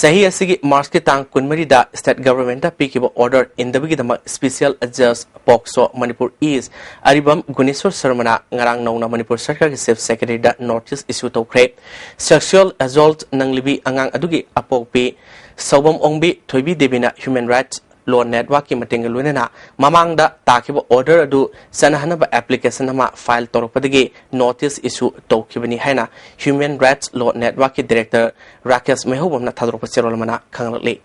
ꯆꯍꯤ ꯑꯁꯤꯒꯤ Marchꯀꯤ ꯇꯥꯡ ꯀꯨꯟꯃꯔꯤꯗ state governmentꯇ ꯄꯤꯈꯤꯕ order ꯏꯟꯗꯕꯒꯤꯗꯃꯛ Special Judge POCSO Manipur East ꯑꯔꯤꯕꯝ ꯒꯨꯅꯦꯁꯣꯔ ꯁꯔꯃꯅ ꯉꯔꯥꯡ ꯅꯧꯅ ꯃꯅꯤꯄꯨꯔ ꯁꯔꯀꯥꯔꯒꯤ Chief Secretaryꯗ notice issue ꯇꯧꯈ꯭ꯔꯦ꯫ Sexual assault ꯅꯪꯂꯤꯕꯤ ꯑꯉꯥꯡ ꯑꯗꯨꯒꯤ ꯑꯄꯣꯛꯄꯤ ꯁꯧꯕꯝ ꯑꯣꯡꯕꯤ ꯊꯣꯏꯕꯤ ꯗꯦꯕꯤꯅ Human Rights Law Networkꯀꯤ ꯃꯇꯦꯡꯒ ꯂꯣꯏꯅꯅ ꯃꯃꯥꯡꯗ ꯇꯥꯈꯤꯕ order ꯑꯗꯨ ꯆꯠꯅꯍꯟꯅꯕ application ꯑꯃ file ꯇꯧꯔꯛꯄꯗꯒꯤ notice issue ꯇꯧꯈꯤꯕꯅꯤ ꯍꯥꯏꯅ Human Rights Law Networkꯀꯤ Director Rakesh ꯃꯩꯍꯧꯕꯝꯅ ꯊꯥꯗꯣꯔꯛꯄ ꯆꯦꯔꯣꯜ ꯑꯃꯅ ꯈꯪꯂꯛꯂꯤ꯫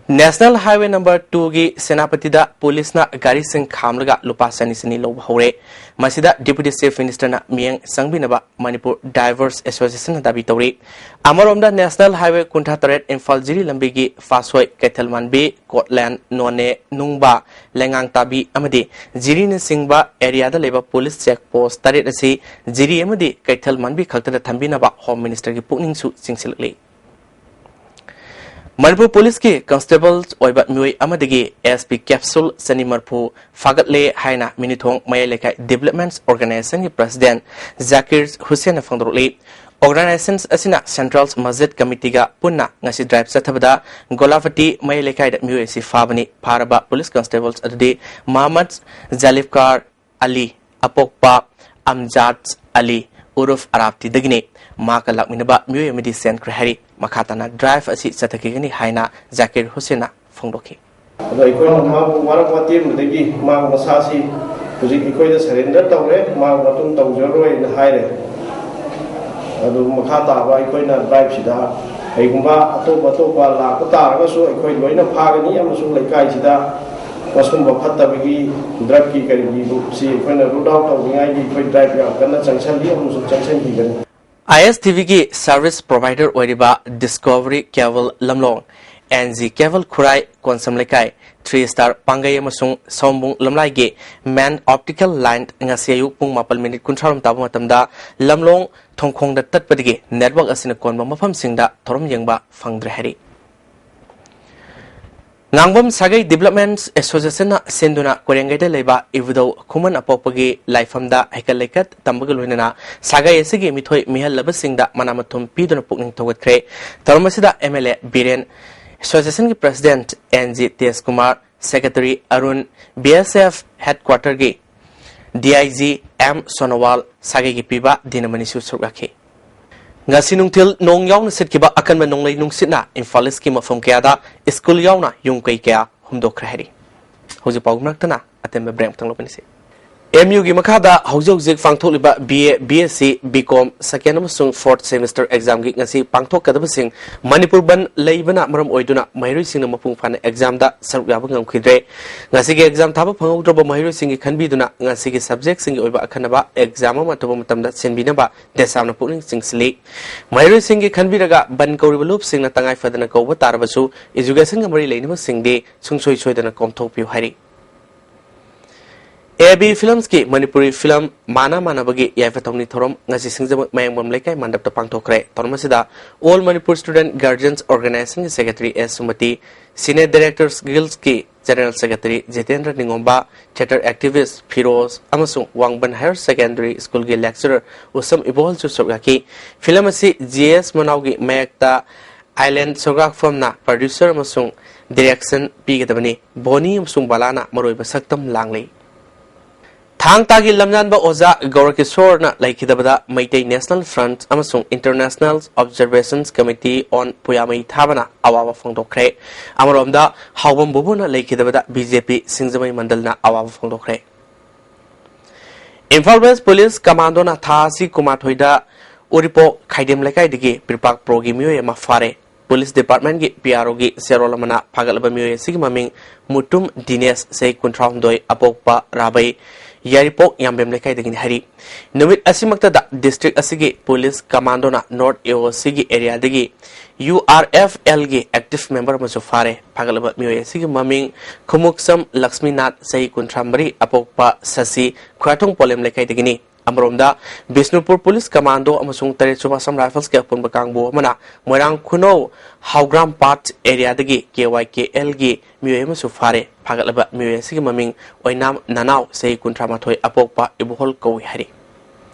National Highway number twoꯒꯤ ꯁꯦꯅꯥꯄꯇꯤꯗ ꯄꯨꯂꯤꯁꯅ ꯒꯥꯔꯤꯁꯤꯡ ꯈꯥꯝꯂꯒ ꯂꯨꯄꯥ ꯆꯅꯤ ꯆꯅꯤ ꯂꯧꯕ ꯍꯧꯔꯦ꯫ ꯃꯁꯤꯗ Deputy Chief Ministerꯅ ꯃꯤꯠꯌꯦꯡ ꯆꯪꯕꯤꯅꯕ ꯃꯅꯤꯄꯨꯔ Drivers Associationꯅ ꯗꯥꯕꯤ ꯇꯧꯔꯤ꯫ ꯑꯃꯔꯣꯝꯗ National Highway ꯀꯨꯟꯊ꯭ꯔꯥ ꯇꯔꯦꯠ ꯏꯝꯐꯥꯜ ꯖꯤꯔꯤ ꯂꯝꯕꯤꯒꯤ ꯐꯥꯁꯣꯏ ꯀꯩꯊꯦꯜ ꯃꯥꯟꯕꯤ, ꯀꯣꯠꯂꯦꯟ, ꯅꯣꯅꯦ, ꯅꯨꯡꯕ, ꯂꯩꯉꯥꯡꯇꯥꯕꯤ ꯑꯃꯗꯤ ꯖꯤꯔꯤꯅꯆꯤꯡꯕ areaꯗ ꯂꯩꯕ ꯄꯨꯂꯤꯁ check post ꯇꯔꯦꯠ ꯑꯁꯤ ꯖꯤꯔꯤ ꯑꯃꯗꯤ ꯀꯩꯊꯦꯜ ꯃꯥꯟꯕꯤ ꯈꯛꯇꯗ ꯊꯝꯕꯤꯅꯕ Home Ministerꯒꯤ ꯄꯨꯛꯅꯤꯡꯁꯨ ꯆꯤꯡꯁꯤꯜꯂꯛꯂꯤ꯫ ꯃꯅꯤꯄꯨꯔ ꯄꯨꯂꯤꯁꯀꯤ constable ꯑꯣꯏꯕ ꯃꯤꯑꯣꯏ ꯑꯃꯗꯒꯤ SP capsule ꯆꯅꯤ ꯃꯔꯤꯐꯨ ꯐꯥꯒꯠꯂꯦ ꯍꯥꯏꯅ ꯃꯤꯅꯤꯊꯣꯡ ꯃꯌꯥꯏ ꯂꯩꯀꯥꯏ Development Organizationꯒꯤ President ꯖꯥꯀꯤꯔ ꯍꯨꯁꯦꯟꯅ ꯐꯣꯡꯗꯣꯔꯛꯂꯤ꯫ Organization ꯑꯁꯤꯅ Central Masjid Committeeꯒ ꯄꯨꯟꯅ ꯉꯁꯤ drive ꯆꯠꯊꯕꯗ ꯒꯣꯂꯥꯄꯇꯤ ꯃꯌꯥꯏ ꯂꯩꯀꯥꯏꯗ ꯃꯤꯑꯣꯏ ꯑꯁꯤ ꯐꯥꯕꯅꯤ꯫ ꯐꯥꯔꯕ ꯄꯨꯂꯤꯁ constables ꯑꯗꯨꯗꯤ ꯃꯍꯃꯗ ꯖꯥꯂꯤꯐꯀꯥꯔ ꯑꯂꯤ, ꯑꯄꯣꯛꯄ ꯑꯝꯖꯥꯗ ꯑꯂꯤ ꯎꯔꯐ ꯑꯔꯥꯞꯇꯤꯗꯒꯤꯅꯤ꯫ ꯃꯍꯥꯛꯀ ꯂꯥꯛꯃꯤꯟꯅꯕ ꯃꯤꯑꯣꯏ ꯑꯃꯗꯤ ꯆꯦꯟꯈ꯭ꯔꯦ ꯍꯥꯏꯔꯤ꯫ ꯃꯈꯥ ꯇꯥꯅ drive ꯑꯁꯤ ꯆꯠꯊꯈꯤꯒꯅꯤ ꯍꯥꯏꯅ ꯖꯥꯀꯤꯔ ꯍꯨꯁꯦꯟꯅ ꯐꯣꯡꯗꯣꯛꯈꯤ꯫ ꯑꯗꯣ ꯑꯩꯈꯣꯏꯅ ꯃꯥꯕꯨ ꯋꯥꯔꯛ ꯋꯥꯇꯦꯝꯕꯗꯒꯤ ꯃꯥ ꯃꯁꯥꯁꯤ ꯍꯧꯖꯤꯛ ꯑꯩꯈꯣꯏꯗ ꯁꯔꯦꯟꯗꯔ ꯇꯧꯔꯦ, ꯃꯥ ꯃꯇꯨꯡ ꯇꯧꯖꯔꯣꯏꯅ ꯍꯥꯏꯔꯦ꯫ ꯑꯗꯨ ꯃꯈꯥ ꯇꯥꯕ ꯑꯩꯈꯣꯏꯅ ꯗ꯭ꯔꯥꯏꯚꯁꯤꯗ ꯀꯩꯒꯨꯝꯕ ꯑꯇꯣꯞ ꯑꯇꯣꯞꯄ ꯂꯥꯛꯄ ꯇꯥꯔꯒꯁꯨ ꯑꯩꯈꯣꯏ ꯂꯣꯏꯅ ꯐꯥꯒꯅꯤ, ꯑꯃꯁꯨꯡ ꯂꯩꯀꯥꯏꯁꯤꯗ ꯃꯁꯨꯝꯕ ꯐꯠꯇꯕꯒꯤ ꯗ꯭ꯔꯒꯀꯤ ꯀꯔꯤꯒꯤ ꯁꯤ ꯑꯩꯈꯣꯏꯅ ꯔꯨꯠ ꯑꯥꯎꯠ ꯇꯧꯅꯤꯡꯉꯥꯏꯒꯤ ꯑꯩꯈꯣꯏ ꯗ꯭ꯔꯥꯏꯚ ꯌꯥꯝ ꯀꯟꯅ ꯆꯪꯁꯤꯜꯂꯤ ꯑꯃꯁꯨꯡ ꯆꯪꯁꯤꯟꯈꯤꯒꯅꯤ꯫ ꯑꯥꯏ ꯑꯦꯁ ꯇꯤ ꯚꯤꯒꯤ ꯁꯔꯚꯤꯁ ꯄ꯭ꯔꯣꯚꯥꯏꯗꯔ ꯑꯣꯏꯔꯤꯕ ꯗꯤꯁꯀꯣꯚꯔꯤ ꯀꯦꯕꯜ ꯂꯝꯂꯣꯡ, ꯑꯦꯟ ꯖꯤ ꯀꯦꯕꯜ ꯈꯨꯔꯥꯏ, ꯀꯣꯟꯁꯝ ꯂꯩꯀꯥꯏ, ꯊ꯭ꯔꯤ ꯁ꯭ꯇꯥꯔ ꯄꯥꯡꯒꯩ ꯑꯃꯁꯨꯡ ꯁꯑꯣꯝꯕꯨꯡ ꯂꯝꯂꯥꯏꯒꯤ ꯃꯦꯟ ꯑꯣꯞꯇꯤꯀꯦꯜ ꯂꯥꯏꯟ ꯉꯁꯤ ꯑꯌꯨꯛ ꯄꯨꯡ ꯃꯥꯄꯜ ꯃꯤꯅꯤꯠ ꯀꯨꯟꯊ꯭ꯔꯥ ꯔꯣꯝ ꯇꯥꯕ ꯃꯇꯝꯗ ꯂꯝꯂꯣꯡ ꯊꯣꯡꯈꯣꯡꯗ ꯇꯠꯄꯗꯒꯤ ꯅꯦꯠꯋꯥꯔꯛ ꯑꯁꯤꯅ ꯀꯣꯟꯕ ꯃꯐꯝꯁꯤꯡꯗ ꯊꯧꯔꯝ ꯌꯦꯡꯕ ꯐꯪꯗ꯭ꯔꯦ ꯍꯥꯏꯔꯤ꯫ ꯉꯥꯡꯕꯝ ꯁꯥꯒꯩ ꯗꯤꯕꯂꯞꯃꯦꯟꯠꯁ ꯑꯦꯁꯣꯁꯤꯌꯦꯁꯟꯅ ꯁꯤꯟꯗꯨꯅ ꯀꯣꯏꯔꯦꯡꯒꯩꯗ ꯂꯩꯕ ꯏꯕꯨꯙꯧ ꯈꯨꯃꯟ ꯑꯄꯣꯛꯄꯒꯤ ꯂꯥꯏꯐꯝꯗ ꯍꯩꯀꯠ ꯂꯩꯀꯠ ꯇꯝꯕꯒ ꯂꯣꯏꯅꯅ ꯁꯥꯒꯩ ꯑꯁꯤꯒꯤ ꯃꯤꯊꯣꯏ ꯃꯤꯍꯦꯜꯂꯕꯁꯤꯡꯗ ꯃꯅꯥ ꯃꯊꯨꯝ ꯄꯤꯗꯨꯅ ꯄꯨꯛꯅꯤꯡ ꯊꯧꯒꯠꯈ꯭ꯔꯦ꯫ ꯊꯧꯔꯝ ꯑꯁꯤꯗ ꯑꯦꯝ ꯑꯦꯜ ꯑꯦ ꯕꯤꯔꯦꯟ, ꯑꯦꯁꯣꯁꯤꯌꯦꯁꯟꯒꯤ president N G Tejkumar, secretary Arun, B S F ꯍꯦꯗꯀ꯭ꯋꯥꯇꯔꯒꯤ D I G M Sonowal, ꯁꯥꯒꯩꯒꯤ ꯄꯤꯕ ꯗꯤꯅꯃꯅꯤꯁꯨ ꯁꯔꯨꯛ ꯌꯥꯈꯤ꯫ ꯉꯁꯤ ꯅꯨꯡꯊꯤꯜ ꯅꯣꯡ ꯌꯥꯎꯅ ꯁꯤꯠꯈꯤꯕ ꯑꯀꯟꯕ ꯅꯣꯡꯂꯩ ꯅꯨꯡꯁꯤꯠꯅ ꯏꯝꯐꯥꯜ ꯏꯁꯀꯤ ꯃꯐꯝ ꯀꯌꯥꯗ ꯁ꯭ꯀꯨꯜ ꯌꯥꯎꯅ ꯌꯨꯝ ꯀꯩ ꯀꯌꯥ ꯍꯨꯝꯗꯣꯛꯈ꯭ꯔꯦ ꯍꯥꯏꯔꯤ꯫ ꯍꯧꯖꯤꯛ ꯄꯥꯎ ꯃꯔꯛꯇꯅ ꯑꯇꯦꯟꯕ ꯕ꯭ꯔꯦꯛ ꯑꯃꯇꯪ ꯂꯧꯒꯅꯤꯁꯤ꯫ ꯑꯦꯝ ꯌꯨꯒꯤ ꯃꯈꯥꯗ ꯍꯧꯖꯤꯛ ꯍꯧꯖꯤꯛ ꯄꯥꯡꯊꯣꯛꯂꯤꯕ B A, B S C, B Kom second ꯑꯃꯁꯨꯡ fourth semester examꯒꯤ ꯉꯁꯤ ꯄꯥꯡꯊꯣꯛꯀꯗꯕꯁꯤꯡ ꯃꯅꯤꯄꯨꯔ ꯕꯟ ꯂꯩꯕꯅ ꯃꯔꯝ ꯑꯣꯏꯗꯨꯅ ꯃꯍꯩꯔꯣꯏꯁꯤꯡꯅ ꯃꯄꯨꯡ ꯐꯥꯅ examꯗ ꯁꯔꯨꯛ ꯌꯥꯕ ꯉꯝꯈꯤꯗ꯭ꯔꯦ꯫ ꯉꯁꯤꯒꯤ exam ꯊꯥꯕ ꯐꯪꯍꯧꯗ꯭ꯔꯕ ꯃꯍꯩꯔꯣꯏꯁꯤꯡꯒꯤ ꯈꯟꯕꯤꯗꯨꯅ ꯉꯁꯤꯒꯤ subjectꯁꯤꯡꯒꯤ ꯑꯣꯏꯕ ꯑꯈꯟꯅꯕ exam ꯑꯃ ꯑꯊꯨꯕ ꯃꯇꯝꯗ ꯁꯤꯟꯕꯤꯅꯕ ꯗꯦꯁꯥꯝꯅ ꯄꯨꯛꯅꯤꯡ ꯆꯤꯡꯁꯤꯜꯂꯤ꯫ ꯃꯍꯩꯔꯣꯏꯁꯤꯡꯒꯤ ꯈꯟꯕꯤꯔꯒ ꯕꯟ ꯀꯧꯔꯤꯕ ꯂꯨꯞꯁꯤꯡꯅ ꯇꯉꯥꯏ ꯐꯗꯅ ꯀꯧꯕ ꯇꯥꯔꯕꯁꯨ educationꯒ ꯃꯔꯤ ꯂꯩꯅꯕꯁꯤꯡꯗꯤ ꯁꯨꯡꯁꯣꯏ ꯁꯣꯏꯗꯅ ꯀꯣꯝꯊꯣꯛꯄꯤꯌꯨ ꯍꯥꯏꯔꯤ꯫ ꯑꯦ ꯕꯤ ꯐꯤꯂꯝꯁꯀꯤ ꯃꯅꯤꯄꯨꯔꯤ ꯐꯤꯂꯝ ꯃꯥꯅ ꯃꯥꯅꯕꯒꯤ ꯌꯥꯏꯐ ꯊꯧꯅꯤ ꯊꯧꯔꯝ ꯉꯁꯤ ꯁꯤꯡꯖꯃꯩ ꯃꯌꯥꯡꯕꯝ ꯂꯩꯀꯥꯏ ꯃꯟꯗꯞꯇ ꯄꯥꯡꯊꯣꯛꯈ꯭ꯔꯦ꯫ ꯊꯧꯔꯝ ꯑꯁꯤꯗ All Manipur Student Guardians Organizationꯒꯤ secretary ꯑꯦꯁ ꯁꯨꯃꯇꯤ, Cine Directors Guildꯀꯤ General Secretary Jitendra ꯅꯤꯉꯣꯝꯕ, theatre activist Firoz ꯑꯃꯁꯨꯡ ꯋꯥꯡꯕꯟ Higher Secondary Schoolꯒꯤ lecturer ꯎꯁꯝ ꯏꯕꯣꯍꯜꯁꯨ ꯁꯔꯨꯛ ꯌꯥꯈꯤ꯫ ꯐꯤꯂꯝ ꯑꯁꯤ ꯖꯤ ꯑꯦꯁ ꯃꯅꯥꯎꯒꯤ ꯃꯥꯌꯦꯛꯇ ꯑꯥꯏꯂꯦꯟ ꯁꯧꯒ꯭ꯔꯥꯛꯐꯝꯅ producer ꯑꯃꯁꯨꯡ direction ꯄꯤꯒꯗꯕꯅꯤ꯫ ꯕꯣꯅꯤ ꯑꯃꯁꯨꯡ ꯕꯂꯥꯅ ꯃꯔꯨꯑꯣꯏꯕ ꯁꯛꯇꯝ ꯂꯥꯡꯂꯤ꯫ ꯊꯥꯡ ꯇꯥꯒꯤ ꯂꯝꯖꯥꯟꯕ ꯑꯣꯖꯥ ꯒꯧꯔꯀꯤꯁꯣꯔꯅ ꯂꯩꯈꯤꯗꯕꯗ ꯃꯩꯇꯩ National Front ꯑꯃꯁꯨꯡ International Observation Committee on ꯄꯨꯌꯥꯃꯩ ꯊꯥꯕꯅ ꯑꯋꯥꯕ ꯐꯣꯡꯗꯣꯛꯈ꯭ꯔꯦ꯫ ꯑꯃꯔꯣꯝꯗ ꯍꯥꯎꯕꯝ ꯕꯨꯕꯨꯅ ꯂꯩꯈꯤꯗꯕꯗ ꯕꯤ ꯖꯦ ꯄꯤ ꯁꯤꯡꯖꯃꯩ ꯃꯟꯗꯜꯅ ꯑꯋꯥꯕ ꯐꯣꯡꯗꯣꯛꯈ꯭ꯔꯦ꯫ ꯏꯝꯐꯥꯜ ꯋꯦꯁ ꯄꯨꯂꯤꯁ ꯀꯃꯥꯟꯗꯣꯅ ꯊꯥ ꯑꯁꯤ ꯀꯨꯟꯃꯥꯊꯣꯏꯗ ꯎꯔꯤꯄꯣꯛ ꯈꯥꯏꯗꯦꯝ ꯂꯩꯀꯥꯏꯗꯒꯤ ꯄꯤꯔꯄꯥꯛ ꯄ꯭ꯔꯣꯒꯤ ꯃꯤꯑꯣꯏ ꯑꯃ ꯐꯥꯔꯦ꯫ ꯄꯨꯂꯤꯁ ꯗꯤꯄꯥꯔꯠꯃꯦꯟꯒꯤ ꯄꯤ ꯑꯥꯔ ꯑꯣꯒꯤ ꯆꯦꯔꯣꯜ ꯑꯃꯅ ꯐꯥꯒꯠꯂꯕ ꯃꯤꯑꯣꯏ ꯑꯁꯤꯒꯤ ꯃꯃꯤꯡ ꯃꯨꯇꯨꯝ ꯗꯤꯅꯦꯁ, ꯆꯍꯤ ꯀꯨꯟꯊ꯭ꯔꯥꯍꯨꯝꯗꯣꯏ, ꯑꯄꯣꯛꯄ ꯔꯥꯕꯩ, ꯌꯥꯏꯔꯤꯄꯣꯛ ꯌꯥꯝꯕꯦꯝ ꯂꯩꯀꯥꯏꯗꯒꯤꯅꯤ ꯍꯥꯏꯔꯤ꯫ ꯅꯨꯃꯤꯠ ꯑꯁꯤꯃꯛꯇꯗ ꯗꯤꯁꯇ꯭ꯔꯤꯛ ꯑꯁꯤꯒꯤ ꯄꯨꯂꯤꯁ ꯀꯃꯥꯟꯗꯣꯅ ꯅꯣꯔꯠ ꯑꯦ ꯑꯣ ꯁꯤꯒꯤ ꯑꯦꯔꯤꯌꯥꯗꯒꯤ ꯌꯨ ꯑꯥꯔ ꯑꯦꯐ ꯑꯦꯜꯒꯤ ꯑꯦꯛꯇꯤꯚ ꯃꯦꯝꯕꯔ ꯑꯃꯁꯨ ꯐꯥꯔꯦ꯫ ꯐꯥꯒꯠꯂꯕ ꯃꯤꯑꯣꯏ ꯑꯁꯤꯒꯤ ꯃꯃꯤꯡ ꯈꯨꯃꯨꯛꯁꯝ ꯂꯛꯁꯃꯤꯅꯥꯊ, ꯆꯍꯤ ꯀꯨꯟꯊ꯭ꯔꯥ ꯃꯔꯤ, ꯑꯄꯣꯛꯄ ꯁꯁꯤ, ꯈꯨꯌꯥꯊꯣꯡ ꯄꯣꯂꯦꯝ ꯂꯩꯀꯥꯏꯗꯒꯤꯅꯤ꯫ ꯑꯃꯔꯣꯝꯗ, ꯕꯤꯁꯅꯨꯄꯨꯔ ꯄꯨꯂꯤꯁ ꯀꯃꯥꯟꯗꯣ ꯑꯃꯁꯨꯡ ꯇꯔꯦꯠ ꯁꯨꯕ ꯑꯁꯥꯝ ꯔꯥꯏꯐꯜꯁꯀꯤ ꯑꯄꯨꯟꯕ ꯀꯥꯡꯕꯨ ꯑꯃꯅ ꯃꯣꯏꯔꯥꯡ ꯈꯨꯅꯧ ꯍꯥꯎꯒ꯭ꯔꯥꯝ ꯄꯥꯠ ꯑꯦꯔꯤꯌꯥꯗꯒꯤ ꯀꯦ ꯋꯥꯏ ꯀꯦ ꯑꯦꯜꯒꯤ ꯃꯤꯑꯣꯏ ꯑꯃꯁꯨ ꯐꯥꯔꯦ꯫ ꯐꯥꯒꯠꯂꯕ ꯃꯤꯑꯣꯏ ꯑꯁꯤꯒꯤ ꯃꯃꯤꯡ ꯑꯣꯏꯅꯥꯝ ꯅꯅꯥꯎ, ꯆꯍꯤ ꯀꯨꯟꯊ꯭ꯔꯥ ꯃꯥꯊꯣꯏ, ꯑꯄꯣꯛꯄ ꯏꯕꯣꯍꯜ ꯀꯧꯏ ꯍꯥꯏꯔꯤ꯫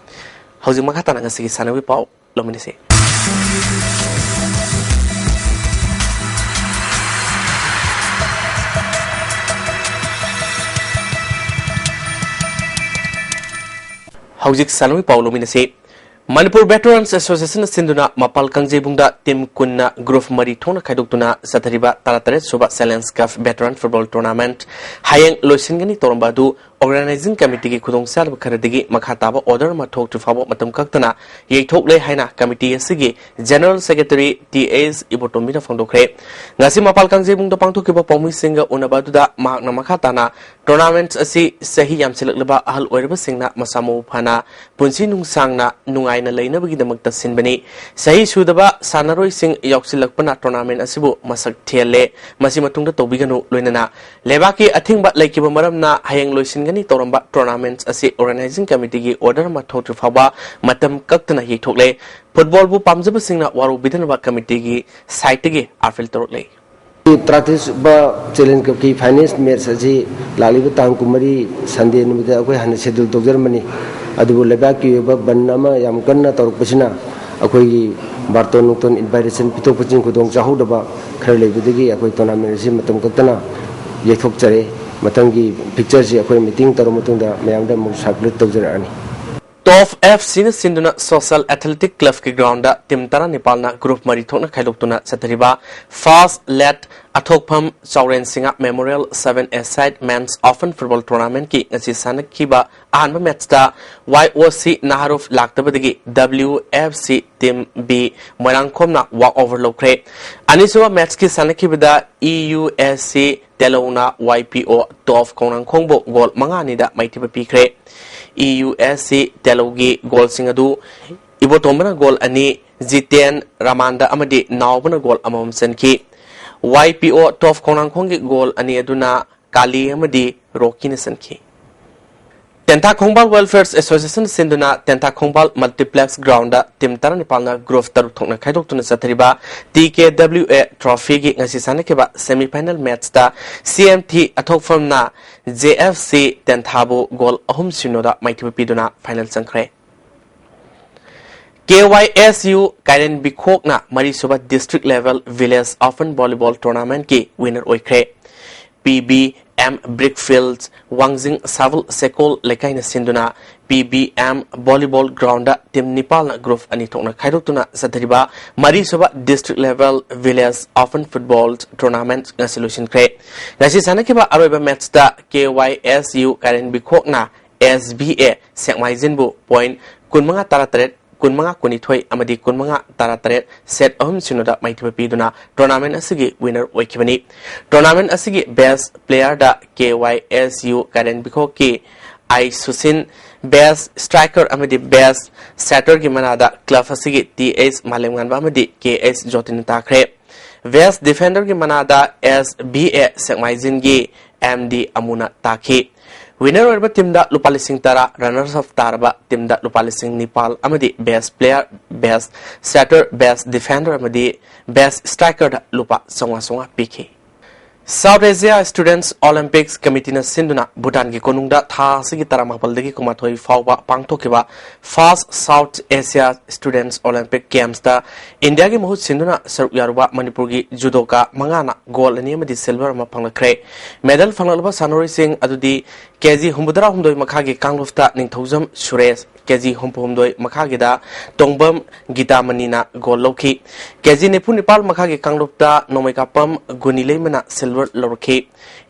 ꯍꯧꯖꯤꯛ ꯃꯈꯥ ꯇꯥꯅ ꯉꯁꯤꯒꯤ ꯁꯥꯟꯅꯕꯒꯤ ꯄꯥꯎ ꯂꯧꯃꯤꯟꯅꯁꯤ꯫ ꯍꯧꯖꯤꯛ ꯁꯥꯟꯅꯕꯒꯤ ꯄꯥꯎ ꯂꯧꯃꯤꯟꯅꯁꯤ꯫ ꯃꯅꯤꯄꯨꯔ ꯚꯦꯇꯔꯟꯁ ꯑꯦꯁꯣꯁꯤꯌꯦꯁꯟꯅ ꯁꯤꯟꯗꯨꯅ ꯃꯄꯥꯜ ꯀꯥꯡꯖꯩꯕꯨꯡꯗ ꯇꯤꯝ ꯀꯨꯟꯅ ꯒ꯭ꯔꯨꯞ ꯃꯔꯤ ꯊꯣꯛꯅ ꯈꯥꯏꯗꯣꯛꯇꯨꯅ ꯆꯠꯊꯔꯤꯕ ꯇꯔꯥꯇꯔꯦꯠ ꯁꯨꯕ ꯆꯦꯂꯦꯟꯖ ꯀꯞ ꯚꯦꯇꯔꯟ ꯐꯨꯠꯕꯣꯜ ꯇꯣꯔꯅꯥꯃꯦꯟꯠ ꯍꯌꯦꯡ ꯂꯣꯏꯁꯤꯟꯒꯅꯤ ꯇꯧꯔꯝꯕ ꯑꯗꯨ ꯑꯣꯔꯒꯅꯥꯏꯖꯤꯡ ꯀꯃꯤꯇꯤꯒꯤ ꯈꯨꯗꯣꯡꯆꯥꯗꯕ ꯈꯔꯗꯒꯤ ꯃꯈꯥ ꯇꯥꯕ ꯑꯣꯔꯗꯔ ꯑꯃ ꯊꯣꯛꯇ꯭ꯔꯤ ꯐꯥꯎꯕ ꯃꯇꯝ ꯀꯛꯇꯅ ꯌꯩꯊꯣꯛꯂꯦ ꯍꯥꯏꯅ ꯀꯃꯤꯇꯤ ꯑꯁꯤꯒꯤ ꯖꯦꯅꯔꯦꯜ ꯁꯦꯀ꯭ꯔꯦꯇꯔꯤ ꯇꯤ ꯑꯦꯁ ꯏꯕꯣꯇꯣꯝꯕꯤꯅ ꯐꯣꯡꯗꯣꯛꯈ꯭ꯔꯦ꯫ ꯉꯁꯤ ꯃꯄꯥꯜ ꯀꯥꯡꯖꯩꯕꯨꯡꯗ ꯄꯥꯡꯊꯣꯛꯈꯤꯕ ꯄꯥꯎꯃꯤꯁꯤꯡꯒ ꯎꯅꯕ ꯑꯗꯨꯗ ꯃꯍꯥꯛꯅ ꯃꯈꯥ ꯇꯥꯅ ꯇꯣꯔꯅꯥꯃꯦꯟꯠ ꯑꯁꯤ ꯆꯍꯤ ꯌꯥꯝꯁꯤꯜꯂꯛꯂꯕ ꯑꯍꯜ ꯑꯣꯏꯔꯕꯁꯤꯡꯅ ꯃꯁꯥ ꯃꯎ ꯐꯅ ꯄꯨꯟꯁꯤ ꯅꯨꯡꯁꯥꯡꯅ ꯅꯨꯡꯉꯥꯏꯅ ꯂꯩꯅꯕꯒꯤꯗꯃꯛꯇ ꯁꯤꯟꯕꯅꯤ꯫ ꯆꯍꯤ ꯁꯨꯗꯕ ꯁꯥꯟꯅꯔꯣꯏꯁꯤꯡ ꯌꯥꯎꯁꯤꯜꯂꯛꯄꯅ ꯇꯣꯔꯅꯥꯃꯦꯟꯠ ꯑꯁꯤꯕꯨ ꯃꯁꯛ ꯊꯤꯍꯜꯂꯦ꯫ ꯃꯁꯤ ꯃꯇꯨꯡꯗ ꯇꯧꯕꯤꯒꯅꯨ꯫ ꯂꯣꯏꯅꯅ ꯂꯩꯕꯥꯛꯀꯤ ꯑꯊꯤꯡꯕ ꯂꯩꯈꯤꯕ ꯃꯔꯝꯅ ꯍꯌꯦꯡ ꯂꯣꯏꯁꯤꯟꯒꯅꯤ ꯇꯧꯔꯝꯕ ꯇꯣꯔꯅꯥꯃꯦꯟꯠ ꯑꯁꯤ ꯑꯣꯔꯒꯅꯥꯏꯖꯤꯡ ꯀꯃꯤꯇꯤꯒꯤ ꯑꯣꯔꯗꯔ ꯑꯃ ꯊꯣꯛꯇ꯭ꯔꯤ ꯐꯥꯎꯕ ꯃꯇꯝ ꯀꯛꯇꯅ ꯌꯩꯊꯣꯛꯂꯦ꯫ ꯐꯨꯠꯕꯣꯜꯕꯨ ꯄꯥꯝꯖꯕꯁꯤꯡꯅ ꯋꯥꯔꯧꯕꯤꯗꯅꯕ ꯀꯃꯤꯇꯤꯒꯤ ꯁꯥꯏꯠꯇꯒꯤ ꯑꯥꯄꯤꯜ ꯇꯧꯔꯛꯂꯦ꯫ ꯇꯔꯥꯇꯔꯦꯠ ꯁꯨꯕ ꯆꯦꯂꯦꯟꯖ ꯀꯞꯀꯤ ꯐꯥꯏꯅꯦꯜꯁ ꯃꯦꯠꯆ ꯑꯁꯤ ꯂꯥꯛꯂꯤꯕ ꯇꯥꯡ ꯀꯨꯟꯃꯔꯤ ꯁꯟꯗꯦ ꯅꯨꯃꯤꯠꯇ ꯑꯩꯈꯣꯏ ꯍꯥꯟꯅ ꯁꯦꯗ꯭ꯌꯨꯜ ꯇꯧꯖꯔꯝꯕꯅꯤ꯫ ꯑꯗꯨꯕꯨ ꯂꯩꯕꯥꯛꯀꯤ ꯑꯣꯏꯕ ꯕꯟ ꯑꯃ ꯌꯥꯝ ꯀꯟꯅ ꯇꯧꯔꯛꯄꯁꯤꯅ ꯑꯩꯈꯣꯏꯒꯤ ꯕꯥꯔꯇꯣꯟ ꯅꯨꯡꯇꯣꯟ ꯏꯟꯚꯥꯏꯇꯦꯁꯟ ꯄꯤꯊꯣꯛ ꯄꯤꯁꯤꯟ ꯈꯨꯗꯣꯡ ꯆꯥꯍꯧꯗꯕ ꯈꯔ ꯂꯩꯕꯗꯒꯤ ꯑꯩꯈꯣꯏ ꯇꯣꯔꯅꯥꯃꯦꯟ ꯑꯁꯤ ꯃꯇꯝ ꯀꯛꯇꯅ ꯌꯩꯊꯣꯛꯆꯔꯦ꯫ ꯃꯊꯪꯒꯤ ꯐꯤꯛꯆꯔꯁꯤ ꯑꯩꯈꯣꯏ ꯃꯤꯇꯤꯡ ꯇꯧꯔꯕ ꯃꯇꯨꯡꯗ ꯃꯌꯥꯝꯗ ꯑꯃꯨꯛ ꯁꯥꯔꯀꯨꯂꯦꯠ ꯇꯧꯖꯔꯛꯑꯅꯤ꯫ ꯇꯣꯞ ꯑꯦꯐ ꯁꯤꯅ ꯁꯤꯟꯗꯨꯅ ꯁꯣꯁꯦꯜ ꯑꯦꯊꯂꯦꯇꯤꯛ ꯀ꯭ꯂꯕꯀꯤ ꯒ꯭ꯔꯥꯎꯟꯗ ꯇꯤꯝ ꯇꯔꯥꯅꯤꯄꯥꯜꯅ ꯒ꯭ꯔꯨꯞ ꯃꯔꯤ ꯊꯣꯛꯅ ꯈꯥꯏꯗꯣꯛꯇꯨꯅ ꯆꯠꯊꯔꯤꯕ first late Athokpham Chaoren Singha Memorial Seven-A-Side Men's Open Football Tournament-ꯀꯤ ꯉꯁꯤ ꯁꯥꯟꯅꯈꯤꯕ ꯑꯍꯥꯟꯕ match-ꯇ Y O C Naharuf ꯂꯥꯛꯇꯕꯗꯒꯤ W F C Team B ꯃꯣꯏꯔꯥꯡꯈꯣꯝꯅ walk over ꯂꯧꯈ꯭ꯔꯦ꯫ ꯑꯅꯤꯁꯨꯕ match-ꯀꯤ ꯁꯥꯟꯅꯈꯤꯕꯗ E U S C ꯇꯦꯂꯧꯅ Y P O Top ꯈꯣꯡꯅꯥꯡꯈꯣꯡꯕꯨ goal ꯃꯉꯥ ꯑꯅꯤꯗ ꯃꯥꯏꯊꯤꯕ ꯄꯤꯈ꯭ꯔꯦ꯫ E U S C ꯇꯦꯂꯧꯒꯤ goal-ꯁꯤꯡ ꯑꯗꯨ ꯏꯕꯣꯇꯣꯝꯕꯅ goal ꯑꯅꯤ, ꯖꯤꯇꯦꯟ, ꯔꯥꯃꯥꯟꯗ ꯑꯃꯗꯤ ꯅꯥꯎꯕꯅ goal ꯑꯃꯃꯝ ꯆꯟꯈꯤ꯫ Y P O Top ꯈꯣꯡꯅꯥꯡꯈꯣꯡꯒꯤ goal ꯑꯅꯤ ꯑꯗꯨꯅ ꯀꯥꯂꯤ ꯑꯃꯗꯤ ꯔꯣꯀꯤꯅ ꯆꯟꯈꯤ꯫ ꯇꯦꯟꯊꯥ ꯈꯣꯡꯕꯥꯜ Welfare Association ꯁꯤꯟꯗꯨꯅ ꯇꯦꯟꯊꯥ ꯈꯣꯡꯕꯥꯜ Multiplex Ground-ꯗ team ꯇꯔꯥꯅꯤꯄꯥꯜꯅ group ꯇꯔꯨꯛ ꯊꯣꯛꯅ ꯈꯥꯏꯗꯣꯛꯇꯨꯅ ꯆꯠꯊꯔꯤꯕ T K W A Trophy-ꯒꯤ ꯉꯁꯤ ꯁꯥꯟꯅꯈꯤꯕ semi-final match-ꯇ C M T ꯑꯊꯣꯛꯐꯝꯅ J F C ꯇꯦꯟꯊꯥꯕꯨ goal ꯑꯍꯨꯝ ꯁꯤꯅꯣꯗ ꯃꯥꯏꯊꯤꯕ ꯄꯤꯗꯨꯅ final ꯆꯪꯈ꯭ꯔꯦ꯫ K Y S U ꯀꯥꯏꯔꯦꯟ ꯕꯤꯈꯣꯛꯅ ꯃꯔꯤꯁꯨꯕ District Level Village Open Volleyball Tournament-ꯀꯤ winner ꯑꯣꯏꯈ꯭ꯔꯦ꯫ P B M Brickfield, ꯋꯥꯡꯖꯤꯡ ꯁꯥꯕꯜ ꯁꯦꯀꯣꯜ ꯂꯩꯀꯥꯏꯅ ꯁꯤꯟꯗꯨꯅ P B M Volleyball Ground-ꯗ team ꯅꯤꯄꯥꯜꯅ group ꯑꯅꯤ ꯊꯣꯛꯅ ꯈꯥꯏꯗꯣꯛꯇꯨꯅ ꯆꯠꯊꯔꯤꯕ ꯃꯔꯤꯁꯨꯕ District Level Village Open Football Tournament ꯉꯁꯤ ꯂꯣꯏꯁꯤꯟꯈ꯭ꯔꯦ꯫ ꯉꯁꯤ ꯁꯥꯟꯅꯈꯤꯕ ꯑꯔꯣꯏꯕ match-ꯇ K Y S U ꯀꯥꯏꯔꯦꯟ ꯕꯤꯈꯣꯛꯅ S B A ꯁꯦꯛꯃꯥꯏꯖꯤꯟꯕꯨ point ꯀꯨꯟꯃꯉꯥ ꯇꯔꯥꯇꯔꯦꯠ, ꯀꯨꯟꯃꯉꯥ ꯀꯨꯟꯅꯤꯊꯣꯏ ꯑꯃꯗꯤ ꯀꯨꯟꯃꯉꯥ ꯇꯔꯥꯇꯔꯦꯠ set ꯑꯍꯨꯝ ꯁꯤꯅꯣꯗ ꯃꯥꯏꯊꯤꯕ ꯄꯤꯗꯨꯅ tournament ꯑꯁꯤꯒꯤ winner ꯑꯣꯏꯈꯤꯕꯅꯤ꯫ Tournament ꯑꯁꯤꯒꯤ best player-ꯗ K Y S U ꯀꯥꯏꯔꯦꯟ ꯕꯤꯈꯣꯛꯀꯤ I ꯁꯨꯁꯤꯟ, best striker ꯑꯃꯗꯤ best setter-ꯒꯤ ꯃꯅꯥꯗ club ꯑꯁꯤꯒꯤ T H ꯃꯥꯂꯦꯝꯉꯥꯟꯕ ꯑꯃꯗꯤ K H ꯖꯣꯇꯤꯟꯅ ꯇꯥꯈ꯭ꯔꯦ꯫ Best defender-ꯒꯤ ꯃꯅꯥꯗ S B A ꯁꯦꯛꯃꯥꯏꯖꯤꯟꯒꯤ M D ꯑꯃꯨꯅ ꯇꯥꯈꯤ꯫ Winner ꯑꯣꯏꯔꯕ team-ꯗ ꯂꯨꯄꯥ ꯂꯤꯁꯤꯡ ꯇꯔꯥ, runners up ꯇꯥꯔꯕ team-ꯗ ꯂꯨꯄꯥ ꯂꯤꯁꯤꯡ ꯅꯤꯄꯥꯜ ꯑꯃꯗꯤ best player, best setter, best defender ꯑꯃꯗꯤ best striker-ꯗ ꯂꯨꯄꯥ ꯆꯥꯝꯃꯉꯥ ꯆꯥꯝꯃꯉꯥ ꯄꯤꯈꯤ꯫ South Asia Students Olympics Committee-ꯅ ꯁꯤꯟꯗꯨꯅ ꯚꯨꯇꯥꯟꯒꯤ ꯀꯣꯅꯨꯡꯗ ꯊꯥ ꯑꯁꯤꯒꯤ ꯇꯔꯥꯃꯥꯄꯜꯗꯒꯤ ꯀꯨꯟꯃꯥꯊꯣꯏ ꯐꯥꯎꯕ ꯄꯥꯡꯊꯣꯛꯈꯤꯕ First South Asia Students Olympic Games-ꯇ ꯏꯟꯗꯤꯌꯥꯒꯤ ꯃꯍꯨꯠ ꯁꯤꯟꯗꯨꯅ ꯁꯔꯨꯛ ꯌꯥꯔꯨꯕ ꯃꯅꯤꯄꯨꯔꯒꯤ judoka ꯃꯉꯥꯅ gold ꯑꯅꯤ ꯑꯃꯗꯤ silver ꯑꯃ ꯐꯪꯂꯛꯈ꯭ꯔꯦ꯫ Medal ꯐꯪꯂꯛꯂꯕ ꯁꯥꯟꯅꯔꯣꯏꯁꯤꯡ ꯑꯗꯨꯗꯤ K G ꯍꯨꯝꯐꯨꯇꯔꯥꯍꯨꯝꯗꯣꯏ ꯃꯈꯥꯒꯤ ꯀꯥꯡꯂꯨꯞꯇ ꯅꯤꯡꯊꯧꯖꯝ ꯁꯨꯔꯦꯁ, ꯀꯦꯖꯤ ꯍꯨꯝꯐꯨꯍꯨꯝꯗꯣꯏ ꯃꯈꯥꯒꯤꯗ ꯇꯣꯡꯕꯝ ꯒꯤꯇꯥꯃꯅꯤꯅ ꯒꯣꯜ ꯂꯧꯈꯤ꯫ ꯀꯦꯖꯤ ꯅꯤꯐꯨ ꯅꯤꯄꯥꯜ ꯃꯈꯥꯒꯤ ꯀꯥꯡꯂꯨꯞꯇ ꯅꯣꯡꯃꯩꯀꯥꯞꯄꯝ ꯒꯨꯅꯤꯂꯩꯃꯅ ꯁꯤꯜꯚꯔ ꯂꯧꯔꯛꯈꯤ꯫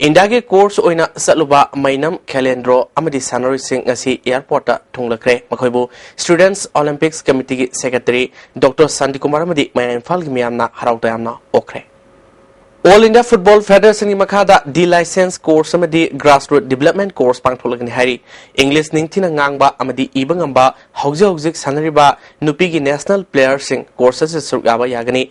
ꯏꯟꯗꯤꯌꯥꯒꯤ ꯀꯣꯔꯁ ꯑꯣꯏꯅ ꯆꯠꯂꯨꯕ ꯃꯩꯅꯝ ꯈꯦꯂꯦꯟꯗ꯭ꯔꯣ ꯑꯃꯗꯤ ꯁꯥꯟꯅꯔꯣꯏꯁꯤꯡ ꯉꯁꯤ ꯑꯦꯌꯥꯔꯄꯣꯔꯠꯇ ꯊꯨꯡꯂꯈ꯭ꯔꯦ꯫ ꯃꯈꯣꯏꯕꯨ Students Olympics Committeeꯒꯤ secretary doctor Shantikumar ꯑꯃꯗꯤ ꯃꯌꯥꯏ ꯏꯝꯐꯥꯜꯒꯤ ꯃꯤꯌꯥꯝꯅ ꯍꯔꯥꯎ ꯇꯌꯥꯝꯅ ꯑꯣꯛꯈ꯭ꯔꯦ꯫ All India Football Federationꯒꯤ ꯃꯈꯥꯗ D License Course ꯑꯃꯗꯤ Grassroot Development Course ꯄꯥꯡꯊꯣꯛꯂꯒꯅꯤ ꯍꯥꯏꯔꯤ꯫ ꯏꯪꯂꯤꯁ ꯅꯤꯡꯊꯤꯅ ꯉꯥꯡꯕ ꯑꯃꯗꯤ ꯏꯕ ꯉꯝꯕ ꯍꯧꯖꯤꯛ ꯍꯧꯖꯤꯛ ꯁꯥꯟꯅꯔꯤꯕ ꯅꯨꯄꯤꯒꯤ ꯅꯦꯁꯅꯦꯜ ꯄ꯭ꯂꯦꯌꯔꯁꯤꯡ ꯀꯣꯔꯁ ꯑꯁꯤꯗ ꯁꯔꯨꯛ ꯌꯥꯕ ꯌꯥꯒꯅꯤ꯫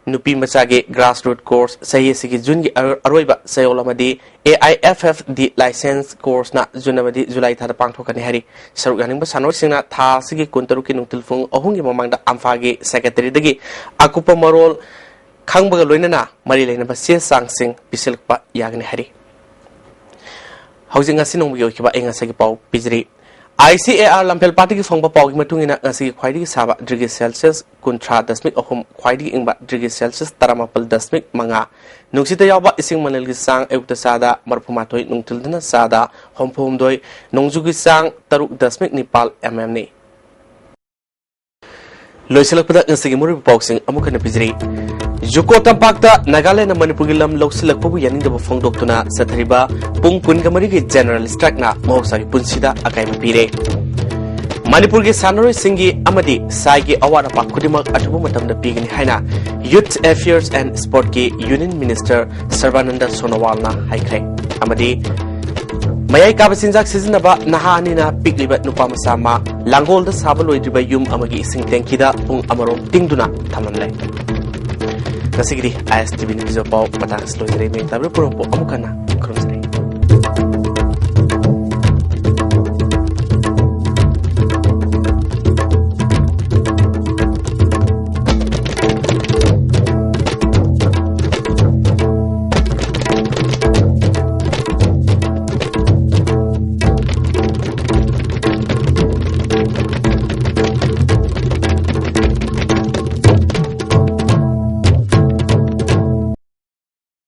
ꯅꯨꯄꯤ ꯃꯆꯥꯒꯤ ꯒ꯭ꯔꯥꯁꯔꯨꯠ ꯀꯣꯔꯁ ꯆꯍꯤ ꯑꯁꯤꯒꯤ ꯖꯨꯟꯒꯤ ꯑꯔ-, ꯑꯔꯣꯏꯕ ꯆꯌꯣꯜ ꯑꯃꯗꯤ A I F F D license courseꯅ ꯖꯨꯟ ꯑꯃꯗꯤ ꯖꯨꯂꯥꯏ ꯊꯥꯗ ꯄꯥꯡꯊꯣꯛꯀꯅꯤ ꯍꯥꯏꯔꯤ꯫ ꯁꯔꯨꯛ ꯌꯥꯅꯤꯡꯕ ꯁꯥꯟꯅꯔꯣꯏꯁꯤꯡꯅ ꯊꯥ ꯑꯁꯤꯒꯤ ꯀꯨꯟꯇꯔꯨꯛꯀꯤ ꯅꯨꯡꯊꯤꯜ ꯄꯨꯡ ꯑꯍꯨꯝꯒꯤ ꯃꯃꯥꯡꯗ ꯑꯝꯐꯥꯒꯤ ꯁꯦꯀ꯭ꯔꯦꯇꯔꯤꯗꯒꯤ ꯑꯀꯨꯞꯄ ꯃꯔꯣꯜ ꯈꯪꯕꯒ ꯂꯣꯏꯅꯅ ꯃꯔꯤ ꯂꯩꯅꯕ ꯆꯦ ꯆꯥꯡꯁꯤꯡ ꯄꯤꯁꯤꯜꯂꯛꯄ ꯌꯥꯒꯅꯤ ꯍꯥꯏꯔꯤ꯫ ꯍꯧꯖꯤꯛ ꯉꯁꯤ ꯅꯣꯡꯃꯒꯤ ꯑꯣꯏꯈꯤꯕ ꯑꯌꯤꯡ ꯑꯁꯥꯒꯤ ꯄꯥꯎ ꯄꯤꯖꯔꯤ꯫ I C A R ꯂꯝꯐꯦꯜ ꯄꯥꯠꯇꯒꯤ ꯐꯪꯕ ꯄꯥꯎꯒꯤ ꯃꯇꯨꯡ ꯏꯟꯅ ꯉꯁꯤꯒꯤ ꯈ꯭ꯋꯥꯏꯗꯒꯤ ꯁꯥꯕ ꯗꯤꯒ꯭ꯔꯤ ꯁꯦꯜꯁꯤꯌꯁ ꯀꯨꯟꯊ꯭ꯔꯥ ꯗꯁꯃꯤꯛ ꯑꯍꯨꯝ, ꯈ꯭ꯋꯥꯏꯗꯒꯤ ꯏꯪꯕ ꯗꯤꯒ꯭ꯔꯤ ꯁꯦꯜꯁꯤꯌꯁ ꯇꯔꯥꯃꯥꯄꯜ ꯗꯁꯃꯤꯛ ꯃꯉꯥ, ꯅꯨꯡꯁꯤꯠꯇ ꯌꯥꯎꯕ ꯏꯁꯤꯡ ꯃꯅꯤꯜꯒꯤ ꯆꯥꯡ ꯑꯌꯨꯛꯇ ꯆꯥꯗ ꯃꯔꯤꯐꯨ ꯃꯥꯊꯣꯏ, ꯅꯨꯡꯊꯤꯜꯗꯅ ꯆꯥꯗ ꯍꯨꯝꯐꯨ ꯍꯨꯝꯗꯣꯏ, ꯅꯣꯡꯖꯨꯒꯤ ꯆꯥꯡ ꯇꯔꯨꯛ ꯗꯁꯃꯤꯛ ꯅꯤꯄꯥꯜ M M ꯅꯤ꯫ ꯂꯣꯏꯁꯤꯜꯂꯛꯄꯗ ꯉꯁꯤꯒꯤ ꯃꯔꯨꯑꯣꯏꯕ ꯄꯥꯎꯁꯤꯡ ꯑꯃꯨꯛ ꯍꯟꯅ ꯄꯤꯖꯔꯤ꯫ ꯖꯨꯀꯣ ꯇꯝꯄꯥꯛꯇ ꯅꯥꯒꯥꯂꯦꯟꯗꯅ ꯃꯅꯤꯄꯨꯔꯒꯤ ꯂꯝ ꯂꯧꯁꯤꯜꯂꯛꯄꯕꯨ ꯌꯥꯅꯤꯡꯗꯕ ꯐꯣꯡꯗꯣꯛꯇꯨꯅ ꯆꯠꯊꯔꯤꯕ ꯄꯨꯡ ꯀꯨꯟꯒ ꯃꯔꯤꯒꯤ ꯖꯦꯅꯔꯦꯜ ꯁ꯭ꯇ꯭ꯔꯥꯏꯛꯅ ꯃꯍꯧꯁꯥꯒꯤ ꯄꯨꯟꯁꯤꯗ ꯑꯀꯥꯏꯕ ꯄꯤꯔꯦ꯫ ꯃꯅꯤꯄꯨꯔꯒꯤ ꯁꯥꯟꯅꯔꯣꯏꯁꯤꯡꯒꯤ ꯑꯃꯗꯤ ꯁꯥꯏꯒꯤ ꯑꯋꯥꯠ ꯑꯄꯥ ꯈꯨꯗꯤꯡꯃꯛ ꯑꯊꯨꯕ ꯃꯇꯝꯗ ꯄꯤꯒꯅꯤ ꯍꯥꯏꯅ Youth Affairs and Sportꯀꯤ Union Minister ꯁꯔꯕꯥꯅꯟꯗ ꯁꯣꯅꯣꯋꯥꯜꯅ ꯍꯥꯏꯈ꯭ꯔꯦ꯫ ꯑꯃꯗꯤ ꯃꯌꯥꯏ ꯀꯥꯕ ꯆꯤꯟꯖꯥꯛ ꯁꯤꯖꯤꯟꯅꯕ ꯅꯍꯥ ꯑꯅꯤꯅ ꯄꯤꯛꯂꯤꯕ ꯅꯨꯄꯥ ꯃꯆꯥ ꯑꯃ ꯂꯥꯡꯒꯣꯜꯗ ꯁꯥꯕ ꯂꯣꯏꯗ꯭ꯔꯤꯕ ꯌꯨꯝ ꯑꯃꯒꯤ ꯏꯁꯤꯡ ꯇꯦꯡꯀꯤꯗ ꯄꯨꯡ ꯑꯃꯔꯣꯝ ꯇꯤꯡꯗꯨꯅ ꯊꯝꯂꯝꯂꯦ꯫ ꯉꯁꯤꯒꯤꯗꯤ I S T Vꯅ ꯄꯤꯖꯕ ꯄꯥꯎ ꯃꯇꯥꯡ ꯑꯁꯤꯗ ꯂꯣꯏꯖꯔꯦ꯫ ꯃꯌꯥꯝ ꯇꯥꯕꯤꯔꯤꯕ ꯄꯨꯝꯅꯃꯛꯄꯨ ꯑꯃꯨꯛ ꯍꯟꯅ